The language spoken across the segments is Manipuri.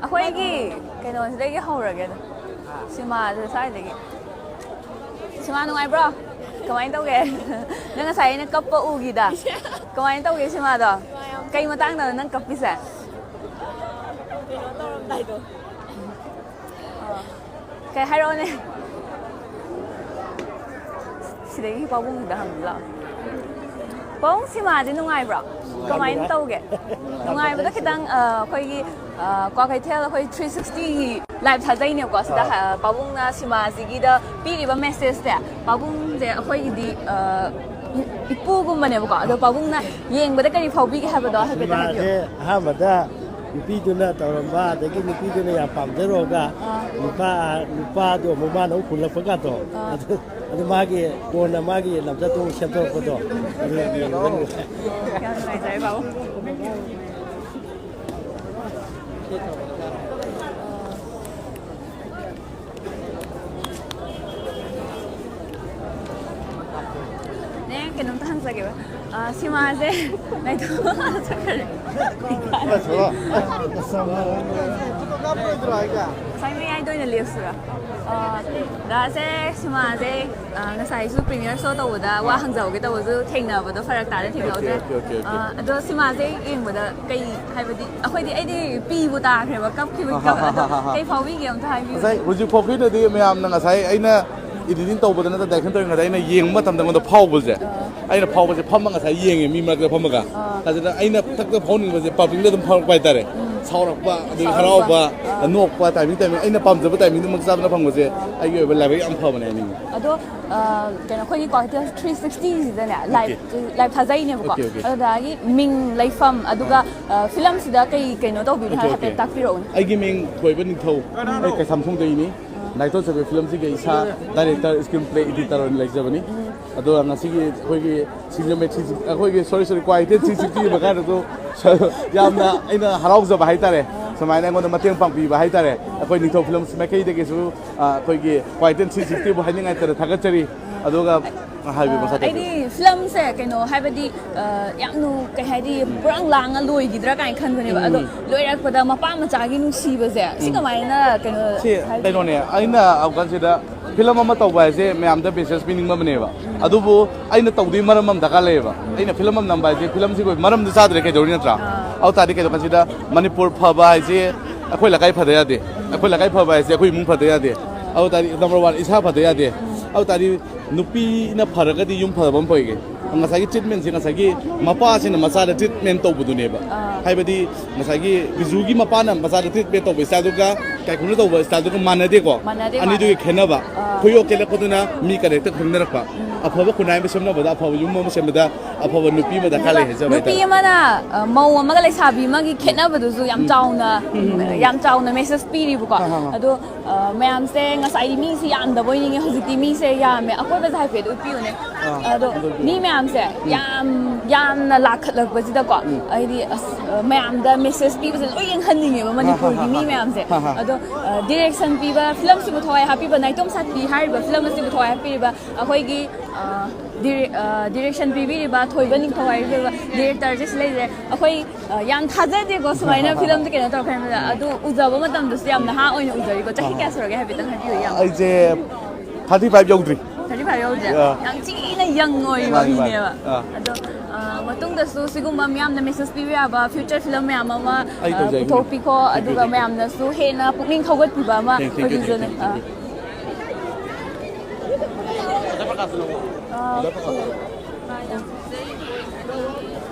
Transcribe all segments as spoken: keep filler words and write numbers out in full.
ꯑꯩꯈꯣꯏꯒꯤ ꯀꯩꯅꯣꯁꯤꯗꯒꯤ ꯍꯧꯔꯒꯦꯗ, ꯁꯤꯃꯥꯁꯦ ꯁ꯭ꯋꯥꯏꯗꯒꯤ꯫ ꯁꯤꯃꯥ ꯅꯨꯡꯉꯥꯏꯕ꯭ꯔꯣ? ꯀꯃꯥꯏꯅ ꯇꯧꯒꯦ? ꯅꯪ ꯉꯁꯥꯏ ꯑꯩꯅ ꯀꯞꯄ ꯎꯈꯤꯗ꯫ ꯀꯃꯥꯏꯅ ꯇꯧꯒꯦ ꯁꯤꯃꯥꯗꯣ? ꯀꯩ ꯃꯇꯥꯡꯗꯅꯣ ꯅꯪ ꯀꯞꯄꯤꯁꯦ? ꯀꯩꯅꯣ ꯇꯧꯔꯝꯗꯥꯏꯗꯣ꯫ ꯑꯥ꯫ ꯀꯩ ꯍꯥꯏꯔꯛꯑꯣꯅꯦ? ꯁꯤꯗꯒꯤ ꯄꯥꯕꯨꯡꯗ ꯍꯪꯕ ꯂꯥꯛꯑꯣ꯫ ꯄꯥꯕꯨꯡ, ꯁꯤꯃꯥꯁꯦ ꯅꯨꯡꯉꯥꯏꯕ꯭ꯔꯣ? ꯀꯃꯥꯏꯅ ꯇꯧꯒꯦ? ꯅꯨꯡꯉꯥꯏꯕꯗ ꯈꯤꯇꯪ, ꯑ, ꯑꯩꯈꯣꯏꯒꯤ, ꯑ, ꯀ꯭ꯋꯥꯀꯩꯊꯦꯜ ꯑꯩꯈꯣꯏ ꯊ꯭ꯔꯤ ꯁꯤꯛꯁꯇꯤꯒꯤ ꯂꯥꯏꯞ ꯊꯥꯖꯩꯅꯦꯕꯀꯣ꯫ ꯁꯤꯗ, ꯑꯥ꯫ ꯑ, ꯄꯥꯕꯨꯡꯅ ꯁꯤꯃꯥꯁꯤꯒꯤꯗ ꯄꯤꯔꯤꯕ ꯃꯦꯁꯦꯖꯁꯦ, ꯄꯥꯕꯨꯡꯁꯦ ꯑꯩꯈꯣꯏꯒꯤꯗꯤ, ꯑ, ꯏꯄꯨꯒꯨꯝꯕꯅꯦꯕꯀꯣ꯫ ꯑꯗꯣ ꯄꯥꯕꯨꯡꯅ ꯌꯦꯡꯕꯗ ꯀꯔꯤ ꯐꯥꯎꯕꯤꯒꯦ ꯍꯥꯏꯕꯗꯣ ꯍꯥꯏꯐꯦꯠꯇꯪ ꯍꯥꯏꯕꯤꯌꯨ꯫ ꯁꯤꯃꯥꯁꯦ ꯑꯍꯥꯟꯕꯗ ꯅꯨꯄꯤꯗꯨꯅ ꯇꯧꯔꯝꯕ, ꯑꯗꯒꯤ ꯅꯨꯄꯤꯗꯨꯅ ꯌꯥꯝ ꯄꯥꯝꯖꯔꯨꯔꯒ ꯑꯥ꯫ ꯅꯨꯄꯥ, ꯅꯨꯄꯥꯗꯣ ꯑꯃꯨꯛ ꯃꯥꯅ ꯑꯃꯨꯛ ꯍꯨꯜꯂꯛꯄ ꯀꯥꯇꯣ꯫ ꯑꯥ꯫ ꯑꯗꯨ, ꯑꯗꯨ ꯃꯥꯒꯤ ꯀꯣꯟꯅ ꯃꯥꯒꯤ ꯂꯝꯆꯠꯇꯨ ꯑꯃꯨꯛ ꯁꯦꯝꯗꯣꯔꯛꯄꯗꯣ꯫ ꯑꯗꯨ ꯌꯦꯡꯕꯗ ꯅꯨꯡꯉꯥꯏ꯫ ꯌꯥꯝ ꯅꯨꯡꯉꯥꯏꯖꯔꯦ, ꯕꯥꯕꯨ꯫ ꯅꯦ, ꯀꯩꯅꯣꯝꯇ ꯍꯪꯖꯒꯦꯕ꯫ ꯑ, ꯁꯤꯃꯥꯁꯦ ꯅꯥꯏꯊꯣꯛ ꯆꯠꯈ꯭ꯔꯦ꯫ ꯁ꯭ꯋꯥꯏ ꯃꯌꯥꯏꯗ ꯑꯣꯏꯅ ꯂꯦꯞꯁꯤꯔꯥ? ꯑ, ꯗꯥꯁꯦ, ꯁꯤꯃꯥꯁꯦ, ꯑ, ꯉꯁꯥꯏꯁꯨ ꯄ꯭ꯔꯤꯃꯤꯌꯔ ꯁꯣ ꯇꯧꯕꯗ ꯋꯥ ꯍꯪꯖꯍꯧꯒꯦ ꯇꯧꯕꯁꯨ ꯊꯦꯡꯅꯕꯗꯣ ꯐꯔꯛ ꯇꯥꯗꯅ ꯊꯦꯡꯅꯍꯧꯗ꯭ꯔꯦ꯫ Okay, okay, okay. ꯑ, ꯑꯗꯣ ꯁꯤꯃꯥꯁꯦ ꯌꯦꯡꯕꯗ ꯀꯩ, ꯍꯥꯏꯕꯗꯤ ꯑꯩꯈꯣꯏꯗꯤ, ꯑꯩꯗꯤ ꯄꯤꯕꯨ ꯇꯥꯈ꯭ꯔꯦꯕ, ꯀꯞꯈꯤꯕꯒꯤ ꯀꯞ-, ꯑꯗꯣ ꯀꯩ ꯐꯥꯎꯕꯤꯒꯦ ꯑꯝꯇ ꯍꯥꯏꯕꯤꯌꯨ꯫ ꯉꯁꯥꯏ ꯍꯧꯖꯤꯛ ꯐꯥꯎꯒꯤꯗꯗꯤ ꯃꯌꯥꯝꯅ ꯉꯁꯥꯏ ꯑꯩꯅ ꯏꯗꯤꯇꯤꯡ ꯇꯧꯕꯗ ꯅꯠꯇ꯭ꯔ ꯗꯥꯏꯔꯦꯛꯁꯟ ꯇꯧꯔꯤꯉꯩꯗ ꯑꯩꯅ ꯌꯦꯡꯕ ꯃꯇꯝꯗ ꯑꯩꯉꯣꯟꯗ ꯐꯥꯎꯕꯁꯦ, ꯑꯥ꯫ ꯑꯩꯅ ꯐꯥꯎꯕꯁꯦ ꯐꯝꯃ ꯉꯁꯥꯏ ꯌꯦꯡꯉꯦ ꯃꯤ ꯃꯔꯛꯇ ꯐꯝꯃꯒ꯫ ꯑꯥ꯫ ꯑꯗꯨꯅ ꯑꯩꯅ ꯊꯛꯇ ꯐꯥꯎꯅꯤꯡꯕꯁꯦ ꯄꯕ꯭ꯂꯤꯛꯇ ꯑꯗꯨꯝ ꯐꯥꯎꯔꯛꯄ ꯍꯥꯏꯇꯥꯔꯦ꯫ ꯎꯝ꯫ ꯁꯥꯎꯔꯛꯄ, ꯑꯗꯒꯤ ꯁꯥꯎꯔꯛꯄ꯫ ꯍꯔꯥꯎꯕ, ꯑꯥ꯫ ꯅꯣꯛꯄ, ꯇꯥꯏꯃꯤꯡ ꯇꯥꯏꯃꯤꯡ ꯑꯩꯅ ꯄꯥꯝꯖꯕ ꯇꯥꯏꯃꯤꯡꯗꯨꯃꯛ ꯆꯥꯗꯅ ꯐꯪꯕꯁꯦ ꯑꯥ꯫ ꯑꯩꯒꯤ ꯑꯣꯏꯕ ꯂꯥꯏꯕꯛ ꯌꯥꯝ ꯐꯕꯅꯦ ꯍꯥꯏꯅꯤꯡꯉꯤ꯫ ꯑꯗꯣ, ꯑꯥ, ꯀꯩꯅꯣ, ꯑꯩꯈꯣꯏꯒꯤ ꯀ꯭ꯋꯥꯀꯩꯊꯦꯜ ꯊ꯭ꯔꯤ ꯁꯤꯛꯁꯇꯤ ꯁꯤꯗꯅꯦ, ꯑꯣꯀꯦ꯫ ꯂꯥꯏꯚ, ꯂꯥꯏꯚ ꯊꯥꯖꯩꯅꯦꯕꯀꯣ꯫ Okay, okay. ꯑꯗꯨꯗꯒꯤ ꯃꯤꯡ, ꯂꯩꯐꯝ, ꯑꯗꯨꯒ, ꯑꯥ꯫ ꯑꯥ, ꯐꯤꯂꯝꯁꯤꯗ ꯀꯩ ꯀꯩꯅꯣ ꯇꯧꯕꯤꯕꯅꯣ ꯑꯣꯀꯦ, ꯍꯥꯏꯕ ꯑꯣꯀꯦ꯫ ꯍꯥꯏꯐꯦꯠ ꯇꯥꯛꯄꯤꯔꯛꯎꯅꯦ꯫ ꯑꯩꯒꯤ ꯃꯤꯡ ꯊꯣꯏꯕ ꯅꯤꯡꯊꯧ꯫ ꯑꯩ ꯀꯩꯁꯥꯝꯊꯣꯡꯗꯒꯤꯅꯤ꯫ ꯅꯥꯏꯇꯣ ꯆꯠꯄ ꯐꯤꯂꯝꯁꯤꯒꯤ ꯏꯁꯥ ꯗꯥꯏꯔꯦꯛꯇꯔ, ꯁ꯭ꯀ꯭ꯔꯤꯟ ꯄ꯭ꯂꯦ ꯏꯗꯤꯇꯔ ꯑꯣꯏꯅ ꯂꯩꯖꯕꯅꯤ꯫ ꯎꯝ꯫ ꯑꯗꯨꯒ ꯉꯁꯤꯒꯤ ꯑꯩꯈꯣꯏꯒꯤ ꯁꯤꯡꯖꯃꯩ ꯊ꯭ꯔꯤ ꯁꯤꯛꯁ, ꯑꯩꯈꯣꯏꯒꯤ, ꯁꯣꯔꯤ, ꯁꯣꯔꯤ, ꯀ꯭ꯋꯥꯀꯩꯊꯦꯜ ꯊ꯭ꯔꯤ ꯁꯤꯛꯁꯇꯤꯒꯤ ꯃꯈꯥꯗꯁꯨ ꯌꯥꯝꯅ ꯑꯩꯅ ꯍꯔꯥꯎꯖꯕ ꯍꯥꯏꯇꯥꯔꯦ꯫ ꯁꯨꯃꯥꯏꯅ ꯑꯩꯉꯣꯟꯗ ꯃꯇꯦꯡ ꯄꯥꯡꯕꯤꯕ ꯍꯥꯏꯇꯥꯔꯦ꯫ ꯑꯩꯈꯣꯏ ꯅꯤꯡꯊꯧ ꯐꯤꯂꯝꯁ ꯃꯥꯏꯀꯩꯗꯒꯤꯁꯨ, ꯑ, ꯑꯩꯈꯣꯏꯒꯤ ꯀ꯭ꯋꯥꯏꯇꯟ ꯊ꯭ꯔꯤ ꯁꯤꯛꯁꯇꯤꯕꯨ ꯍꯥꯏꯅꯤꯡꯉꯥꯏꯇꯅ ꯊꯥꯒꯠꯆꯔꯤ꯫ ꯑꯗꯨꯒ ꯍꯥꯏꯕꯤꯌꯨ, ꯃꯈꯥ ꯇꯥꯕꯤꯌꯨ꯫ ꯑꯩꯗꯤ ꯐꯤꯂꯝꯁꯦ ꯀꯩꯅꯣ ꯍꯥꯏꯕꯗꯤ, ꯑ, ꯌꯥꯝ ꯅꯨ-, ꯀꯩ ꯍꯥꯏꯗꯤ, ꯄꯨꯔꯥꯡ ꯂꯥꯡꯉ ꯂꯣꯏꯈꯤꯗ꯭ꯔꯥ ꯀꯥꯏꯅ ꯈꯟꯕꯅꯦꯕ꯫ ꯑꯗꯣ ꯎꯝ꯫ ꯂꯣꯏꯔꯛꯄꯗ ꯃꯄꯥ ꯃꯆꯥꯒꯤ ꯅꯨꯡꯁꯤꯕꯁꯦ ꯁꯤ ꯎꯝ꯫ ꯀꯃꯥꯏꯅ ꯀꯩꯅꯣ ꯁꯤ ꯍꯥꯏꯗꯤ ꯀꯩꯅꯣꯅꯦ, ꯑꯩꯅ ꯑꯃꯨꯛꯀꯟꯁꯤꯗ ꯐꯤꯂꯝ ꯑꯃ ꯇꯧꯕ ꯍꯥꯏꯁꯦ ꯃꯌꯥꯝꯗ ꯃꯦꯁꯦꯖ ꯄꯤꯅꯤꯡꯕ ꯑꯃꯅꯦꯕ꯫ ꯑꯗꯨꯕꯨ ꯑꯩꯅ ꯇꯧꯗꯣꯏ ꯃꯔꯝ ꯑꯃ ꯗꯔꯀꯥꯔ ꯂꯩꯌꯦꯕ꯫ ꯑꯩꯅ ꯐꯤꯂꯝ ꯑꯃ ꯅꯝꯕ ꯍꯥꯏꯁꯦ ꯐꯤꯂꯝꯁꯤꯒꯤ ꯑꯣꯏꯕ ꯃꯔꯝꯗ ꯆꯥꯗ꯭ꯔꯦ ꯀꯩꯗꯧꯔꯤ ꯅꯠꯇ꯭ꯔꯥ? ꯑꯥ꯫ ꯑꯗꯨ ꯇꯥꯔꯗꯤ ꯀꯩꯗꯧꯀꯥꯟꯁꯤꯗ ꯃꯅꯤꯄꯨꯔ ꯐꯕ ꯍꯥꯏꯁꯦ ꯑꯩꯈꯣꯏ ꯂꯩꯀꯥꯏ ꯐꯗ ꯌꯥꯗꯦ꯫ ꯑꯩꯈꯣꯏ ꯂꯩꯀꯥꯏ ꯐꯕ ꯍꯥꯏꯁꯦ ꯑꯩꯈꯣꯏ ꯏꯃꯨꯡ ꯐꯗ ꯌꯥꯗꯦ꯫ ꯑꯗꯨ ꯇꯥꯔꯗꯤ ꯅꯝꯕꯔ ꯋꯥꯟ ꯏꯁꯥ ꯐꯗ ꯌꯥꯗꯦ꯫ ꯑꯗꯨ ꯇꯥꯔꯗꯤ ꯅꯨꯄꯤꯅ ꯐꯔꯒꯗꯤ ꯌꯨꯝ ꯐꯕ ꯑꯃ ꯐꯩꯒꯦ꯫ ꯉꯁꯥꯏꯒꯤ ꯇ꯭ꯔꯤꯠꯃꯦꯟꯁꯦ ꯉꯁꯥꯏꯒꯤ ꯃꯄꯥꯁꯤꯅ ꯃꯆꯥꯗ ꯇ꯭ꯔꯤꯠꯃꯦꯟ ꯇꯧꯕꯗꯨꯅꯦꯕ꯫ ꯑꯥ꯫ ꯍꯥꯏꯕꯗꯤ ꯉꯁꯥꯏꯒꯤ ꯕꯤꯖꯨꯒꯤ ꯃꯄꯥꯅ ꯃꯆꯥꯗ ꯇ꯭ꯔꯤꯠꯃꯦꯟ ꯇꯧꯕ ꯏꯁꯇꯥꯏꯜꯗꯨꯒ ꯀꯥꯏꯀꯨꯅ ꯇꯧꯕ ꯏꯁꯇꯥꯏꯜꯗꯨꯒ ꯃꯥꯟꯅꯗꯦꯀꯣ꯫ ꯃꯥꯟꯅꯗꯦ, ꯑꯅꯤꯗꯨꯒꯤ ꯃꯥꯟꯅꯗꯦ꯫ ꯈꯦꯠꯅꯕ꯫ ꯑꯥ꯫ ꯈꯨꯌꯣꯛ ꯀꯦꯜꯂꯛꯄꯗꯨꯅ ꯃꯤ ꯀꯔꯦꯛꯇ ꯈꯪꯅꯔꯛꯄ꯫ ꯎꯝ꯫ ꯑꯐꯕ ꯈꯨꯟꯅꯥꯏ ꯑꯃ ꯁꯦꯝꯅꯕꯗ ꯑꯐꯕ ꯌꯨꯝ ꯑꯃ ꯁꯦꯝꯕꯗ ꯑꯐꯕ ꯅꯨꯄꯤ ꯑꯃ ꯗꯔꯀꯥꯔ ꯂꯩ ꯍꯥꯏꯖꯕ ꯅꯨꯄꯤ ꯍꯥꯏꯇꯥꯔꯦ꯫ ꯑꯃꯅ, ꯑ, ꯃꯧ ꯑꯃꯒ ꯂꯩꯁꯥꯕꯤ ꯑꯃꯒꯤ ꯈꯦꯠꯅꯕꯗꯨꯁꯨ ꯌꯥꯝ ꯎꯝ꯫ ꯆꯥꯎꯅ, ꯎꯝ, ꯎꯝ, ꯎꯝ꯫ ꯌꯥꯝ ꯆꯥꯎꯅ ꯃꯦꯁꯦꯖ ꯄꯤꯔꯤꯕꯀꯣ꯫ ꯍꯥ, ꯍꯥ, ꯍꯥ꯫ ꯑꯗꯣ ꯑ, ꯃꯌꯥꯝꯁꯦ ꯉꯁꯥꯏꯗꯤ ꯃꯤꯁꯦ ꯌꯥꯝꯗꯕꯣꯏ ꯅꯤꯡꯉꯦ, ꯍꯧꯖꯤꯛꯇꯤ ꯃꯤꯁꯦ ꯌꯥꯝꯃꯦ꯫ ꯑꯀꯣꯏꯕꯁꯦ ꯍꯥꯏꯐꯦꯠ ꯎꯠꯄꯤꯌꯨꯅꯦ꯫ ꯑꯥ, ꯑꯗꯣ ꯑꯗꯨ ꯃꯤ ꯃꯌꯥꯝꯁꯦ ꯎꯝ꯫ ꯌꯥꯝ, ꯌꯥꯝꯅ ꯂꯥꯛꯈꯠꯂꯛꯄꯁꯤꯗꯀꯣ, ꯎꯝ꯫ ꯑꯩꯗꯤ ꯑꯁ, ꯑ, ꯃꯌꯥꯝꯗ ꯃꯦꯁꯦꯖ ꯄꯤꯕꯁꯦ ꯂꯣꯏ ꯌꯦꯡꯍꯟꯅꯤꯡꯉꯦꯕ ꯃꯅꯤꯄꯨꯔꯒꯤ ꯃꯤ ꯃꯌꯥꯝꯁꯦ꯫ ꯍꯥ, ꯍꯥ꯫ ꯑꯗꯣ, ꯑ, ꯗꯤꯔꯦꯛꯁꯟ ꯄꯤꯕ, ꯐꯤꯂꯝꯁꯤꯕꯨ ꯊꯋꯥꯏ ꯍꯥꯞꯄꯤꯕ ꯅꯥꯏꯇꯣꯝ ꯁꯥꯊꯤ ꯍꯥꯏꯔꯤꯕ ꯐꯤꯂꯝ ꯑꯁꯤꯕꯨ ꯊꯋꯥꯏ ꯍꯥꯞꯄꯤꯔꯤꯕ ꯑꯩꯈꯣꯏꯒꯤ, ꯑ, ꯗꯤꯔꯦ-, ꯑ, ꯗꯤꯔꯦꯛꯁꯟ ꯄꯤꯕꯤꯔꯤꯕ ꯊꯣꯏꯕ ꯅꯤꯡꯊꯧ ꯍꯥꯏꯔꯤꯕ ꯗꯤꯔꯦꯛꯇꯔꯁꯦ ꯁꯤ ꯂꯩꯔꯦ꯫ ꯑꯩꯈꯣꯏ ꯑ, ꯌꯥꯝ ꯊꯥꯖꯗꯦꯀꯣ ꯁꯨꯃꯥꯏꯅ ꯐꯤꯂꯝꯁꯦ ꯀꯩꯅꯣ ꯇꯧꯔꯛꯄ ꯀꯥꯟꯗ꯫ ꯑꯗꯨ ꯎꯖꯕ ꯃꯇꯝꯗꯁꯨ ꯌꯥꯝ ꯅꯍꯥ ꯑꯣꯏꯅ ꯎꯖꯔꯤꯀꯣ꯫ ꯆꯍꯤ ꯀꯌꯥ ꯁꯨꯔꯒꯦ ꯍꯥꯏꯐꯦꯠꯇꯪ ꯍꯥꯏꯕꯤꯌꯨ, ꯌꯥꯝ꯫ ꯑꯩꯁꯦ ꯊꯥꯔꯇꯤ ꯐꯥꯏꯚ ꯌꯧꯗ꯭ꯔꯤ꯫ ꯊꯥꯔꯇꯤ ꯐꯥꯏꯚ ꯌꯧꯗ꯭ꯔꯤ? ꯑꯥ꯫ ꯌꯥꯝ ꯊꯤꯅ ꯌꯪ ꯑꯣꯏꯔꯤꯕ ꯃꯥꯅꯤ, ꯃꯥꯅꯤ꯫ ꯃꯤꯅꯦꯕ꯫ ꯑꯥ꯫ ꯑꯗꯣ, ꯑ, ꯃꯇꯨꯡꯗꯁꯨ ꯁꯤꯒꯨꯝꯕ ꯃꯤꯌꯥꯝꯅ ꯃꯦꯁꯦꯖ ꯄꯤꯕ ꯌꯥꯕ ꯐ꯭ꯌꯨꯆꯔ ꯐꯤꯂꯝ ꯃꯌꯥꯝ ꯑꯃ, ꯑꯩ ꯑ, ꯇꯧꯖꯒꯦ꯫ ꯄꯨꯊꯣꯛꯄꯤꯈꯣ, Thank you, ꯑꯗꯨꯒ thank you꯫ ꯃꯌꯥꯝꯅꯁꯨ ꯍꯦꯟꯅ ꯄꯨꯛꯅꯤꯡ ꯊꯧꯒꯠꯄꯤꯕ ꯑꯃ Thank you, thank you, thank you, ꯑꯣꯏꯕꯤꯁꯅꯨ꯫ Thank ah. You꯫ ꯑꯥ꯫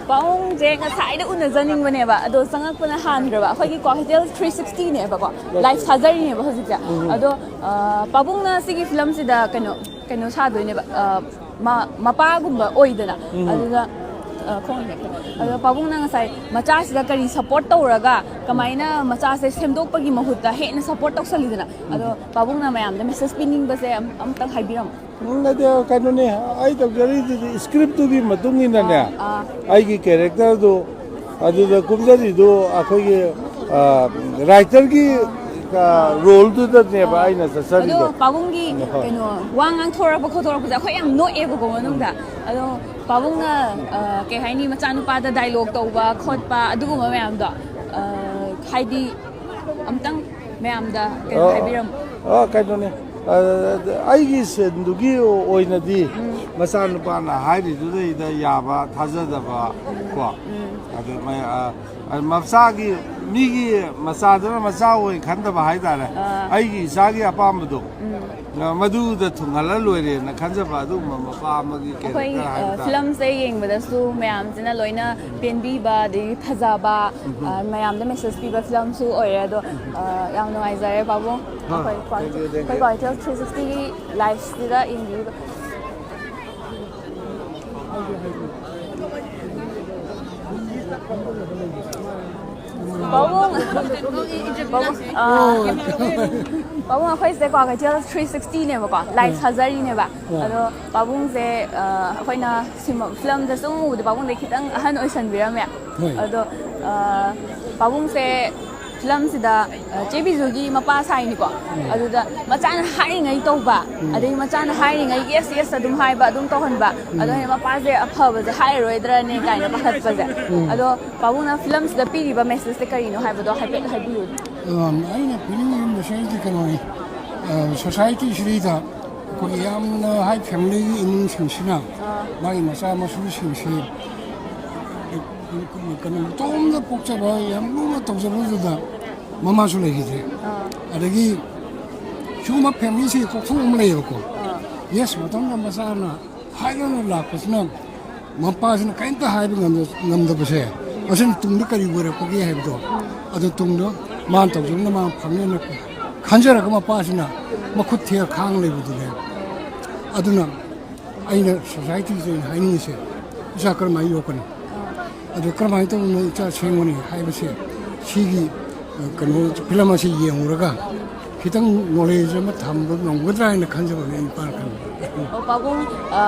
ꯄꯥꯎꯡꯁꯦ ꯉꯁꯥꯏꯗ ꯎꯅꯖꯅꯤꯡꯕꯅꯦꯕ, ꯑꯗꯣ ꯆꯪꯉꯛꯄꯅ ꯍꯥꯟꯈ꯭ꯔꯕ꯫ ꯑꯩꯈꯣꯏꯒꯤ ꯀ꯭ꯋꯥꯀꯩꯊꯦꯜ ꯊ꯭ꯔꯤ ꯁꯤꯛꯁꯇꯤꯅꯦꯕꯀꯣ, ꯂꯥꯏꯐ ꯊꯥꯖꯔꯤꯅꯦꯕ ꯍꯧꯖꯤꯛꯁꯦ꯫ ꯎꯝ꯫ ꯑꯗꯣ, ꯑ, ꯄꯥꯕꯨꯡꯅ ꯁꯤꯒꯤ ꯐꯤꯂꯝꯁꯤꯗ ꯀꯩꯅꯣ, ꯀꯩꯅꯣ ꯁꯥꯗꯣꯏꯅꯦꯕ, ꯑ, ꯃ-, ꯃꯄꯥꯒꯨꯝꯕ ꯑꯣꯏꯗꯅ꯫ ꯎꯝ꯫ ꯑꯗꯨꯗ, ꯑ, ꯈꯣꯡ ꯑꯗꯣ ꯄꯥꯕꯨꯡꯅ ꯉꯁꯥꯏ ꯃꯆꯥꯁꯤꯗ ꯀꯔꯤ ꯁꯞꯄꯣꯔꯠ ꯇꯧꯔꯒ ꯀꯃꯥꯏꯅ ꯃꯆꯥꯁꯦ ꯁꯦꯝꯗꯣꯛꯄꯒꯤ ꯃꯍꯨꯠꯇ ꯍꯦꯟꯅ ꯁꯞꯄꯣꯔꯠ ꯇꯧꯁꯜꯂꯤꯗꯅ? ꯑꯗꯣ ꯄꯥꯕꯨꯡꯅ ꯃꯌꯥꯝꯗ ꯃꯦꯁꯦꯖ ꯄꯤꯅꯤꯡꯕꯁꯦ ꯑꯝ-, ꯑꯝꯇꯪ ꯍꯥꯏꯕꯤꯔꯝꯃꯣ꯫ ꯎꯝ, ꯅꯠꯇꯦ, ꯀꯩꯅꯣꯅꯦ, ꯑꯩ ꯇꯧꯖꯔꯤꯗꯨꯗꯤ ꯁ꯭ꯀ꯭ꯔꯤꯞꯇꯨꯒꯤ ꯃꯇꯨꯡ ꯏꯟꯅꯅꯦ, ꯑꯥ, ꯑꯥ꯫ ꯑꯩꯒꯤ ꯀꯦꯔꯦꯛꯇꯔꯗꯨ ꯑꯗꯨꯗ ꯀꯨꯝꯖꯔꯤꯗꯨ ꯑꯩꯈꯣꯏꯒꯤ ꯔꯥꯏꯇꯔꯒꯤ ꯔꯣꯜꯗꯨꯗꯅꯦꯕ ꯑꯩꯅ ꯆꯠꯆꯔꯤꯗꯣ꯫ ꯑꯗꯣ ꯄꯥꯕꯨꯡꯒꯤ ꯀꯩꯅꯣ ꯋꯥ ꯉꯥꯡꯊꯣꯔꯛꯄ ꯈꯣꯠꯇꯣꯔꯛꯄꯁꯦ ꯑꯩꯈꯣꯏ ꯌꯥꯝ ꯅꯣꯛꯑꯦꯕꯀꯣ ꯃꯅꯨꯡꯗ꯫ ꯑꯗꯣ ꯄꯥꯕꯨꯡꯅ ꯀꯩ ꯍꯥꯏꯅꯤ, ꯃꯆꯥꯅꯨꯄꯥꯗ ꯗꯥꯏꯂꯣꯛ ꯇꯧꯕ ꯈꯣꯠꯄ ꯑꯗꯨꯒꯨꯝꯕ ꯃꯌꯥꯝꯗꯣ, ꯍꯥꯏꯗꯤ ꯑꯝꯇꯪ ꯃꯌꯥꯝꯗ ꯀꯩꯅꯣ ꯍꯥꯏꯕꯤꯔꯝꯃꯣ꯫ ꯀꯩꯅꯣꯅꯤ, ꯑꯩꯒꯤ ꯁꯦꯟꯗꯨꯒꯤ ꯑꯣꯏꯅꯗꯤ ꯃꯆꯥꯅꯨꯄꯥꯅ ꯍꯥꯏꯔꯤꯗꯨꯗꯩꯗ ꯌꯥꯕ ꯊꯥꯖꯗꯕ ꯀꯣ, ꯑꯗꯨ ꯃꯆꯥꯒꯤ, ꯃꯤꯒꯤ ꯃꯆꯥꯗꯨꯅ ꯃꯆꯥ ꯑꯣꯏ ꯈꯟꯗꯕ ꯍꯥꯏꯇꯥꯔꯦ꯫ ꯑꯩꯒꯤ ꯏꯆꯥꯒꯤ ꯑꯄꯥꯝꯕꯗꯣ ꯃꯗꯨꯗ ꯊꯨꯡꯍꯜꯂ ꯂꯣꯏꯔꯦꯅ ꯈꯟꯖꯕ ꯑꯗꯨꯒꯨꯝꯕ ꯃꯄꯥ ꯑꯃꯒꯤ ꯑꯩꯈꯣꯏ ꯀꯦꯔꯦꯛꯇꯔ ꯍꯥꯏꯕ ꯇꯥꯔꯦ꯫ ꯐꯤꯂꯝꯁꯦ ꯌꯦꯡꯕꯗꯁꯨ ꯃꯌꯥꯝꯁꯤꯅ ꯂꯣꯏꯅ ꯄꯦꯟꯕꯤꯕ, ꯑꯗꯒꯤ ꯐꯖꯕ, ꯃꯌꯥꯝꯗ ꯃꯦꯁꯦꯖ ꯄꯤꯕ ꯐꯤꯂꯝꯁꯨ ꯑꯣꯏꯔꯦ꯫ ꯑꯗꯣ ꯌꯥꯝ ꯅꯨꯡꯉꯥꯏꯖꯔꯦ ꯄꯥꯕꯨꯡ꯫ ꯍꯣꯏ, ꯑꯩꯈꯣꯏ thank you, thank you. ꯑꯩꯈꯣꯏ ꯀ꯭ꯋꯥꯀꯩꯊꯦꯜ ꯊ꯭ꯔꯤ ꯁꯤꯛꯁꯇꯤꯒꯤ ꯂꯥꯏꯐꯁꯤꯗ ꯌꯦꯡꯕꯤꯕ꯫ ꯄꯥꯕꯨꯡ, ꯄꯥꯕꯨꯡ, ꯑꯥ, ꯄꯥꯕꯨꯡ, ꯑꯩꯈꯣꯏꯁꯦ ꯀ꯭ꯋꯥꯀꯩꯊꯦꯜ ꯊ꯭ꯔꯤ ꯁꯤꯛꯁꯇꯤꯅꯦꯕꯀꯣ, ꯂꯥꯏꯐ ꯁꯔꯖꯔꯤꯅꯦꯕ꯫ ꯑꯗꯣ ꯄꯥꯕꯨꯡꯁꯦ, ꯑꯥ, ꯑꯩꯈꯣꯏꯅ ꯁꯤꯃ-, ꯐꯤꯂꯝꯗ ꯁꯨꯝ ꯎꯕꯗ ꯄꯥꯕꯨꯡꯗꯩ ꯈꯤꯇꯪ ꯑꯍꯟ ꯑꯣꯏꯁꯟꯕꯤꯔꯝꯃꯦ꯫ ꯍꯣꯏ꯫ ꯑꯗꯣ, ꯑꯥ, ꯄꯥꯕꯨꯡꯁꯦ ꯐꯤꯂꯝꯁꯤꯗ, ꯑ, ꯆꯦ ꯕꯤꯖꯨꯒꯤ ꯃꯄꯥ ꯁꯥꯏꯅꯤꯀꯣ꯫ ꯑꯗꯨꯗ ꯃꯆꯥꯅ ꯍꯥꯏꯔꯤꯉꯩ ꯇꯧꯕ, ꯑꯗꯒꯤ ꯃꯆꯥꯅ ꯍꯥꯏꯔꯤꯉꯩ ꯌꯦꯁ ꯌꯦꯁ ꯑꯗꯨꯝ ꯍꯥꯏꯕ, ꯑꯗꯨꯝ ꯇꯧꯍꯟꯕ꯫ ꯑꯗꯣ ꯑꯩꯅ ꯃꯄꯥꯁꯦ ꯑꯐꯕꯁꯦ ꯍꯥꯏꯔꯔꯣꯏꯗ꯭ꯔꯅꯦ ꯀꯥꯏꯅ ꯄꯥꯈꯠꯄꯁꯦ꯫ ꯑꯗꯣ ꯄꯥꯕꯨꯡꯅ ꯐꯤꯂꯝꯁꯤꯗ ꯄꯤꯔꯤꯕ ꯃꯦꯁꯦꯖꯁꯦ ꯀꯔꯤꯅꯣ ꯍꯥꯏꯕꯗꯣ ꯍꯥꯏꯐꯦꯠ ꯍꯥꯏꯕꯤꯌꯨ꯫ ꯑꯩꯅ ꯄꯤꯅꯤꯡꯉꯤꯕ ꯃꯦꯁꯦꯖꯇꯤ ꯀꯩꯅꯣꯅꯤ, ꯁꯣꯁꯥꯏꯇꯤꯁꯤꯗꯩꯗ ꯑꯩꯈꯣꯏꯒꯤ ꯌꯥꯝꯅ ꯍꯥꯏ ꯐꯦꯃꯤꯂꯤꯒꯤ ꯏꯃꯨꯡꯁꯤꯡꯁꯤꯅ ꯃꯥꯒꯤ ꯃꯆꯥ ꯃꯁꯨꯁꯤꯡꯁꯤ ꯀꯩꯅꯣ ꯃꯇꯣꯝꯗ ꯄꯣꯛꯆꯕ ꯌꯥꯝ ꯂꯨꯅ ꯇꯧꯖꯕꯗꯨꯗ ꯃꯃꯥꯁꯨ ꯂꯩꯈꯤꯗ꯭ꯔꯦ꯫ ꯑꯗꯒꯤ ꯁꯤꯒꯨꯝꯕ ꯐꯦꯃꯤꯂꯤꯁꯤ ꯀꯣꯛꯊꯣꯛ ꯑꯃ ꯂꯩꯌꯦꯕꯀꯣ꯫ ꯌꯦꯁ ꯃꯇꯝꯗ ꯃꯆꯥꯅ ꯍꯥꯏꯗꯅ ꯂꯥꯛꯄꯁꯤꯅ ꯃꯄꯥꯁꯤꯅ ꯀꯔꯤꯝꯇ ꯍꯥꯏꯕ ꯉꯝꯗ-, ꯉꯝꯗꯕꯁꯦ, ꯃꯁꯤꯅ ꯇꯨꯡꯗ ꯀꯔꯤ ꯑꯣꯏꯔꯛꯄꯒꯦ ꯍꯥꯏꯕꯗꯣ, ꯑꯗꯨ ꯇꯨꯡꯗ ꯃꯥꯅ ꯇꯧꯖꯕꯅ ꯃꯥꯅ ꯐꯪꯅꯦꯅ ꯈꯟꯖꯔꯒ ꯃꯄꯥꯁꯤꯅ ꯃꯈꯨꯠ ꯊꯦꯛꯑ ꯈꯥꯡ ꯂꯩꯕꯗꯨꯅꯦ꯫ ꯑꯗꯨꯅ ꯑꯩꯅ ꯁꯣꯁꯥꯏꯇꯤꯁꯤꯗ ꯑꯩꯅ ꯍꯥꯏꯅꯤꯡꯉꯤꯁꯦ, ꯏꯆꯥ ꯀꯔꯝꯍꯥꯏꯅ ꯌꯣꯛꯀꯅꯤ, ꯑꯗꯨ ꯀꯔꯝꯍꯥꯏꯅ ꯇꯧꯗꯅ ꯏꯆꯥ ꯁꯦꯝꯒꯅꯤ ꯍꯥꯏꯕꯁꯦ, ꯁꯤꯒꯤ, ꯑ, ꯀꯩꯅꯣ, ꯐꯤꯂꯝ ꯑꯁꯤ ꯌꯦꯡꯉꯨꯔꯒ ꯈꯤꯇꯪ ꯅꯣꯂꯦꯖ ꯑꯃ ꯊꯝꯕ ꯉꯝꯒꯗ꯭ꯔꯥ ꯍꯥꯏꯅ ꯈꯟꯖꯕꯅꯦ ꯑꯩ ꯅꯨꯄꯥꯅ ꯈꯟꯕꯗ꯫ ꯑꯣ, ꯄꯥꯕꯨꯡ, ꯑ,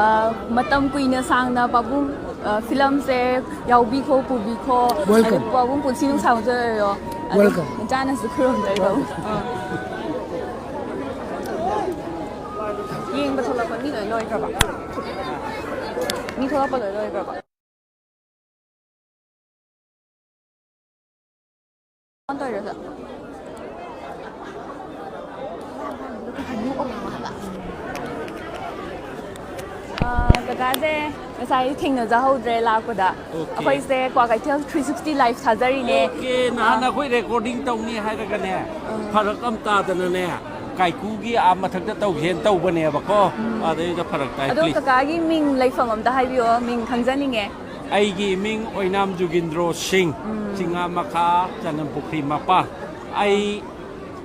ꯃꯇꯝ ꯀꯨꯏꯅ ꯁꯥꯡꯅ ꯄꯥꯕꯨꯡ, ꯑ, ꯐꯤꯂꯝꯁꯦ ꯌꯥꯎꯕꯤꯈꯣ, ꯄꯨꯕꯤꯈꯣ꯫ Welcome. ꯑꯗꯨ ꯄꯥꯕꯨꯡ ꯄꯨꯟꯁꯤ ꯅꯨꯡꯁꯥꯡꯕ ꯑꯣꯏꯔꯣ꯫ Welcome. ꯃꯆꯥꯅꯁꯨ ꯈꯨꯔꯨꯝꯗꯣꯏꯕ꯫ ꯑꯥ꯫ ꯌꯦꯡꯕ ꯊꯣꯛꯂꯛꯄ ꯃꯤ ꯂꯣꯏ ꯂꯣꯏꯈ꯭ꯔꯕ? ꯃꯤ ꯊꯣꯛꯂꯛꯄ ꯂꯣꯏ ꯂꯣꯏꯈ꯭ꯔꯕ? ꯐꯣꯟ ꯇꯧꯔꯤꯔꯣ? ꯑꯥ, ꯀꯀꯥꯁꯦ ꯉꯁꯥꯏ ꯊꯦꯡꯅꯖꯍꯧꯗ꯭ꯔꯦ ꯂꯥꯛꯄꯗ꯫ Okay. ꯑꯩꯈꯣꯏꯁꯦ Kwakeithel three sixty live ꯊꯥꯖꯔꯤꯅꯦ꯫ Okay, ꯅꯍꯥꯟ ꯑꯥ꯫ ꯑꯩꯈꯣꯏ recording ꯇꯧꯅꯤ ꯍꯥꯏꯔꯒꯅꯦ, ꯑꯥ꯫ ꯐꯔꯛ ꯑꯃ ꯇꯥꯗꯅꯅꯦ, ꯀꯥꯏꯀꯨꯒꯤ ꯑꯥ ꯃꯊꯛꯇ ꯇꯧꯁꯦꯅ ꯇꯧꯕꯅꯦꯕꯀꯣ, ꯎꯝ꯫ ꯑꯗꯩꯗ ꯐꯔꯛ ꯇꯥꯏ꯫ ꯑꯗꯣ please꯫ ꯀꯀꯥꯒꯤ ꯃꯤꯡ ꯂꯩꯐꯝ ꯑꯝꯇ ꯍꯥꯏꯕꯤꯌꯣ, ꯃꯤꯡ ꯈꯪꯖꯅꯤꯡꯉꯦ꯫ ꯑꯩꯒꯤ ꯃꯤꯡ ꯑꯣꯏꯅꯥꯝ ꯖꯨꯒꯤꯟꯗ꯭ꯔꯣ ꯁꯤꯡ, ꯎꯝ꯫ ꯆꯤꯡꯉꯥ ꯃꯈꯥ, ꯆꯅꯝ ꯄꯨꯈ꯭ꯔꯤ ꯃꯄꯥ꯫ ꯑꯩ,